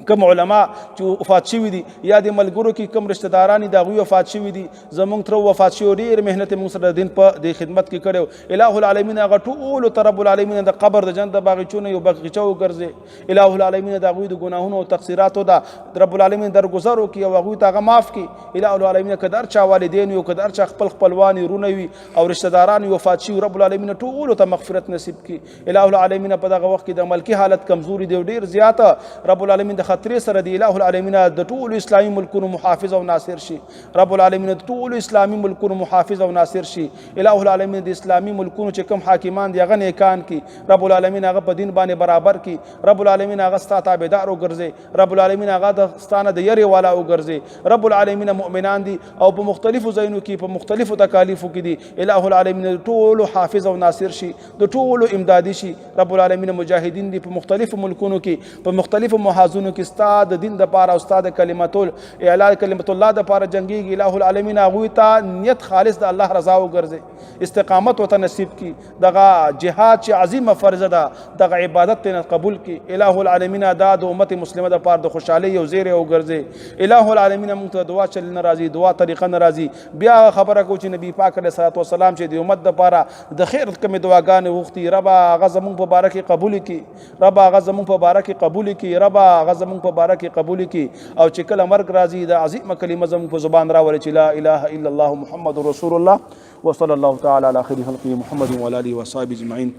کوم علما چې وفات شوي دي یا د ملګرو کې کوم رشتہ داران دي هغوی وفات شوي دي، زمونږ تر وفات شوي ډېر محنت موږ سره د دین په د خدمت کې کړی. الہ العالمین هغه ټولو ته رب العالمین د قبر د جنت د باغچو نه یو باغچه وګرځي. الہ العالمین د هغوی د ګناهونو او تقصیراتو دا رب العالمین درګذر وکړي او هغوی ته هغه معاف کړي. الہ العالمین که د هر چا والدین وي او که د هر چا خپل خپلوان وروڼه وي او رشتہ داران وفات شي، رب العالمین ټولو ته مغفرت نصیب کړي. الہ العالمین په دغه وخت کې د ملکی حالت کمزوري دی ډیر زیاته، رب العالمین د خطرې سره دی. الہ العالمین د ټولو اسلامي ملکونو محافظ او ناصر شي. رب العالمین د ټولو اسلامي ملکونو محافظ او ناصر شي. الہ العالمین د اسلامي ملکونو چې کوم حاکمان دي هغه نیکان کی، رب العالمین هغه په دین باندې برابر کی، رب العالمین هغه ستا تابعدار وګرځي، رب العالمین هغه د ستانه د یری والا وګرځي. رب العالمین مؤمنان دي او په مختلفو ځایونو کې په مختلفو تکالیفو کې دي، الہ العالمین ټولو حافظ او ناصر شي، د ټولو امدادي شي. رب العالمین مجاهدین دي په مختلفو ملکونو کې په مختلفو محاذونو کې ستا د دین د پاره او ستا د کلمتول اعلان کلمت الله د پاره جنگيږي. الہ العالمین هغوی ته نیت خالص د الله رضا وګرځي، استقامت وته نصیب کی، دغه جهاد چې عظیمه فرض ده دغه عبادت ته قبول کی. الہ العالمین دا د امت مسلمه د پاره د خوشحالي یو زیری وګرځي. الہ العالمین موږ ته دعا چل ناراضي، دعا طریقه ناراضي. بیا خبره کو چې نبی پاک علیه الصلاۃ والسلام چې د امت د پاره د خیر کومې دعاګانې غوښتي، رب هغه زمونږ په باره کې قبول کړي، رب هغه زمونږ په باره کې قبول کړي، رب هغه زمونږ په باره کې قبول کړي. او چې کله مرګ راځي د عظیمه کلمه زمونږ په زبان راولي چې لا اله الا الله محمد رسول الله، وصلی الله تعالی علی خیر خلقه محمد وعلى اله وصحبه اجمعین.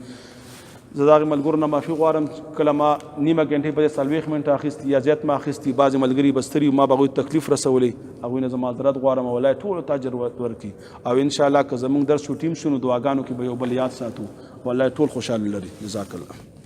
زه د هغې ملګرو نه معافي غواړم، کله ما نیمه ګنټې په 40 منټه اخیستي یا زیات ما اخیستي، بعضې ملګري به ستړي، ما به هغوی تکلیف رسولی، هغوی نه زه معذرت غواړم او الله ټولو ته اجر ورکړي. او ان شاء الله که زموږ درس چوټي هم شو نو دعاګانو کې به یو بل یاد ساتو، والله ټول خوشحاله لري. جزاک الله.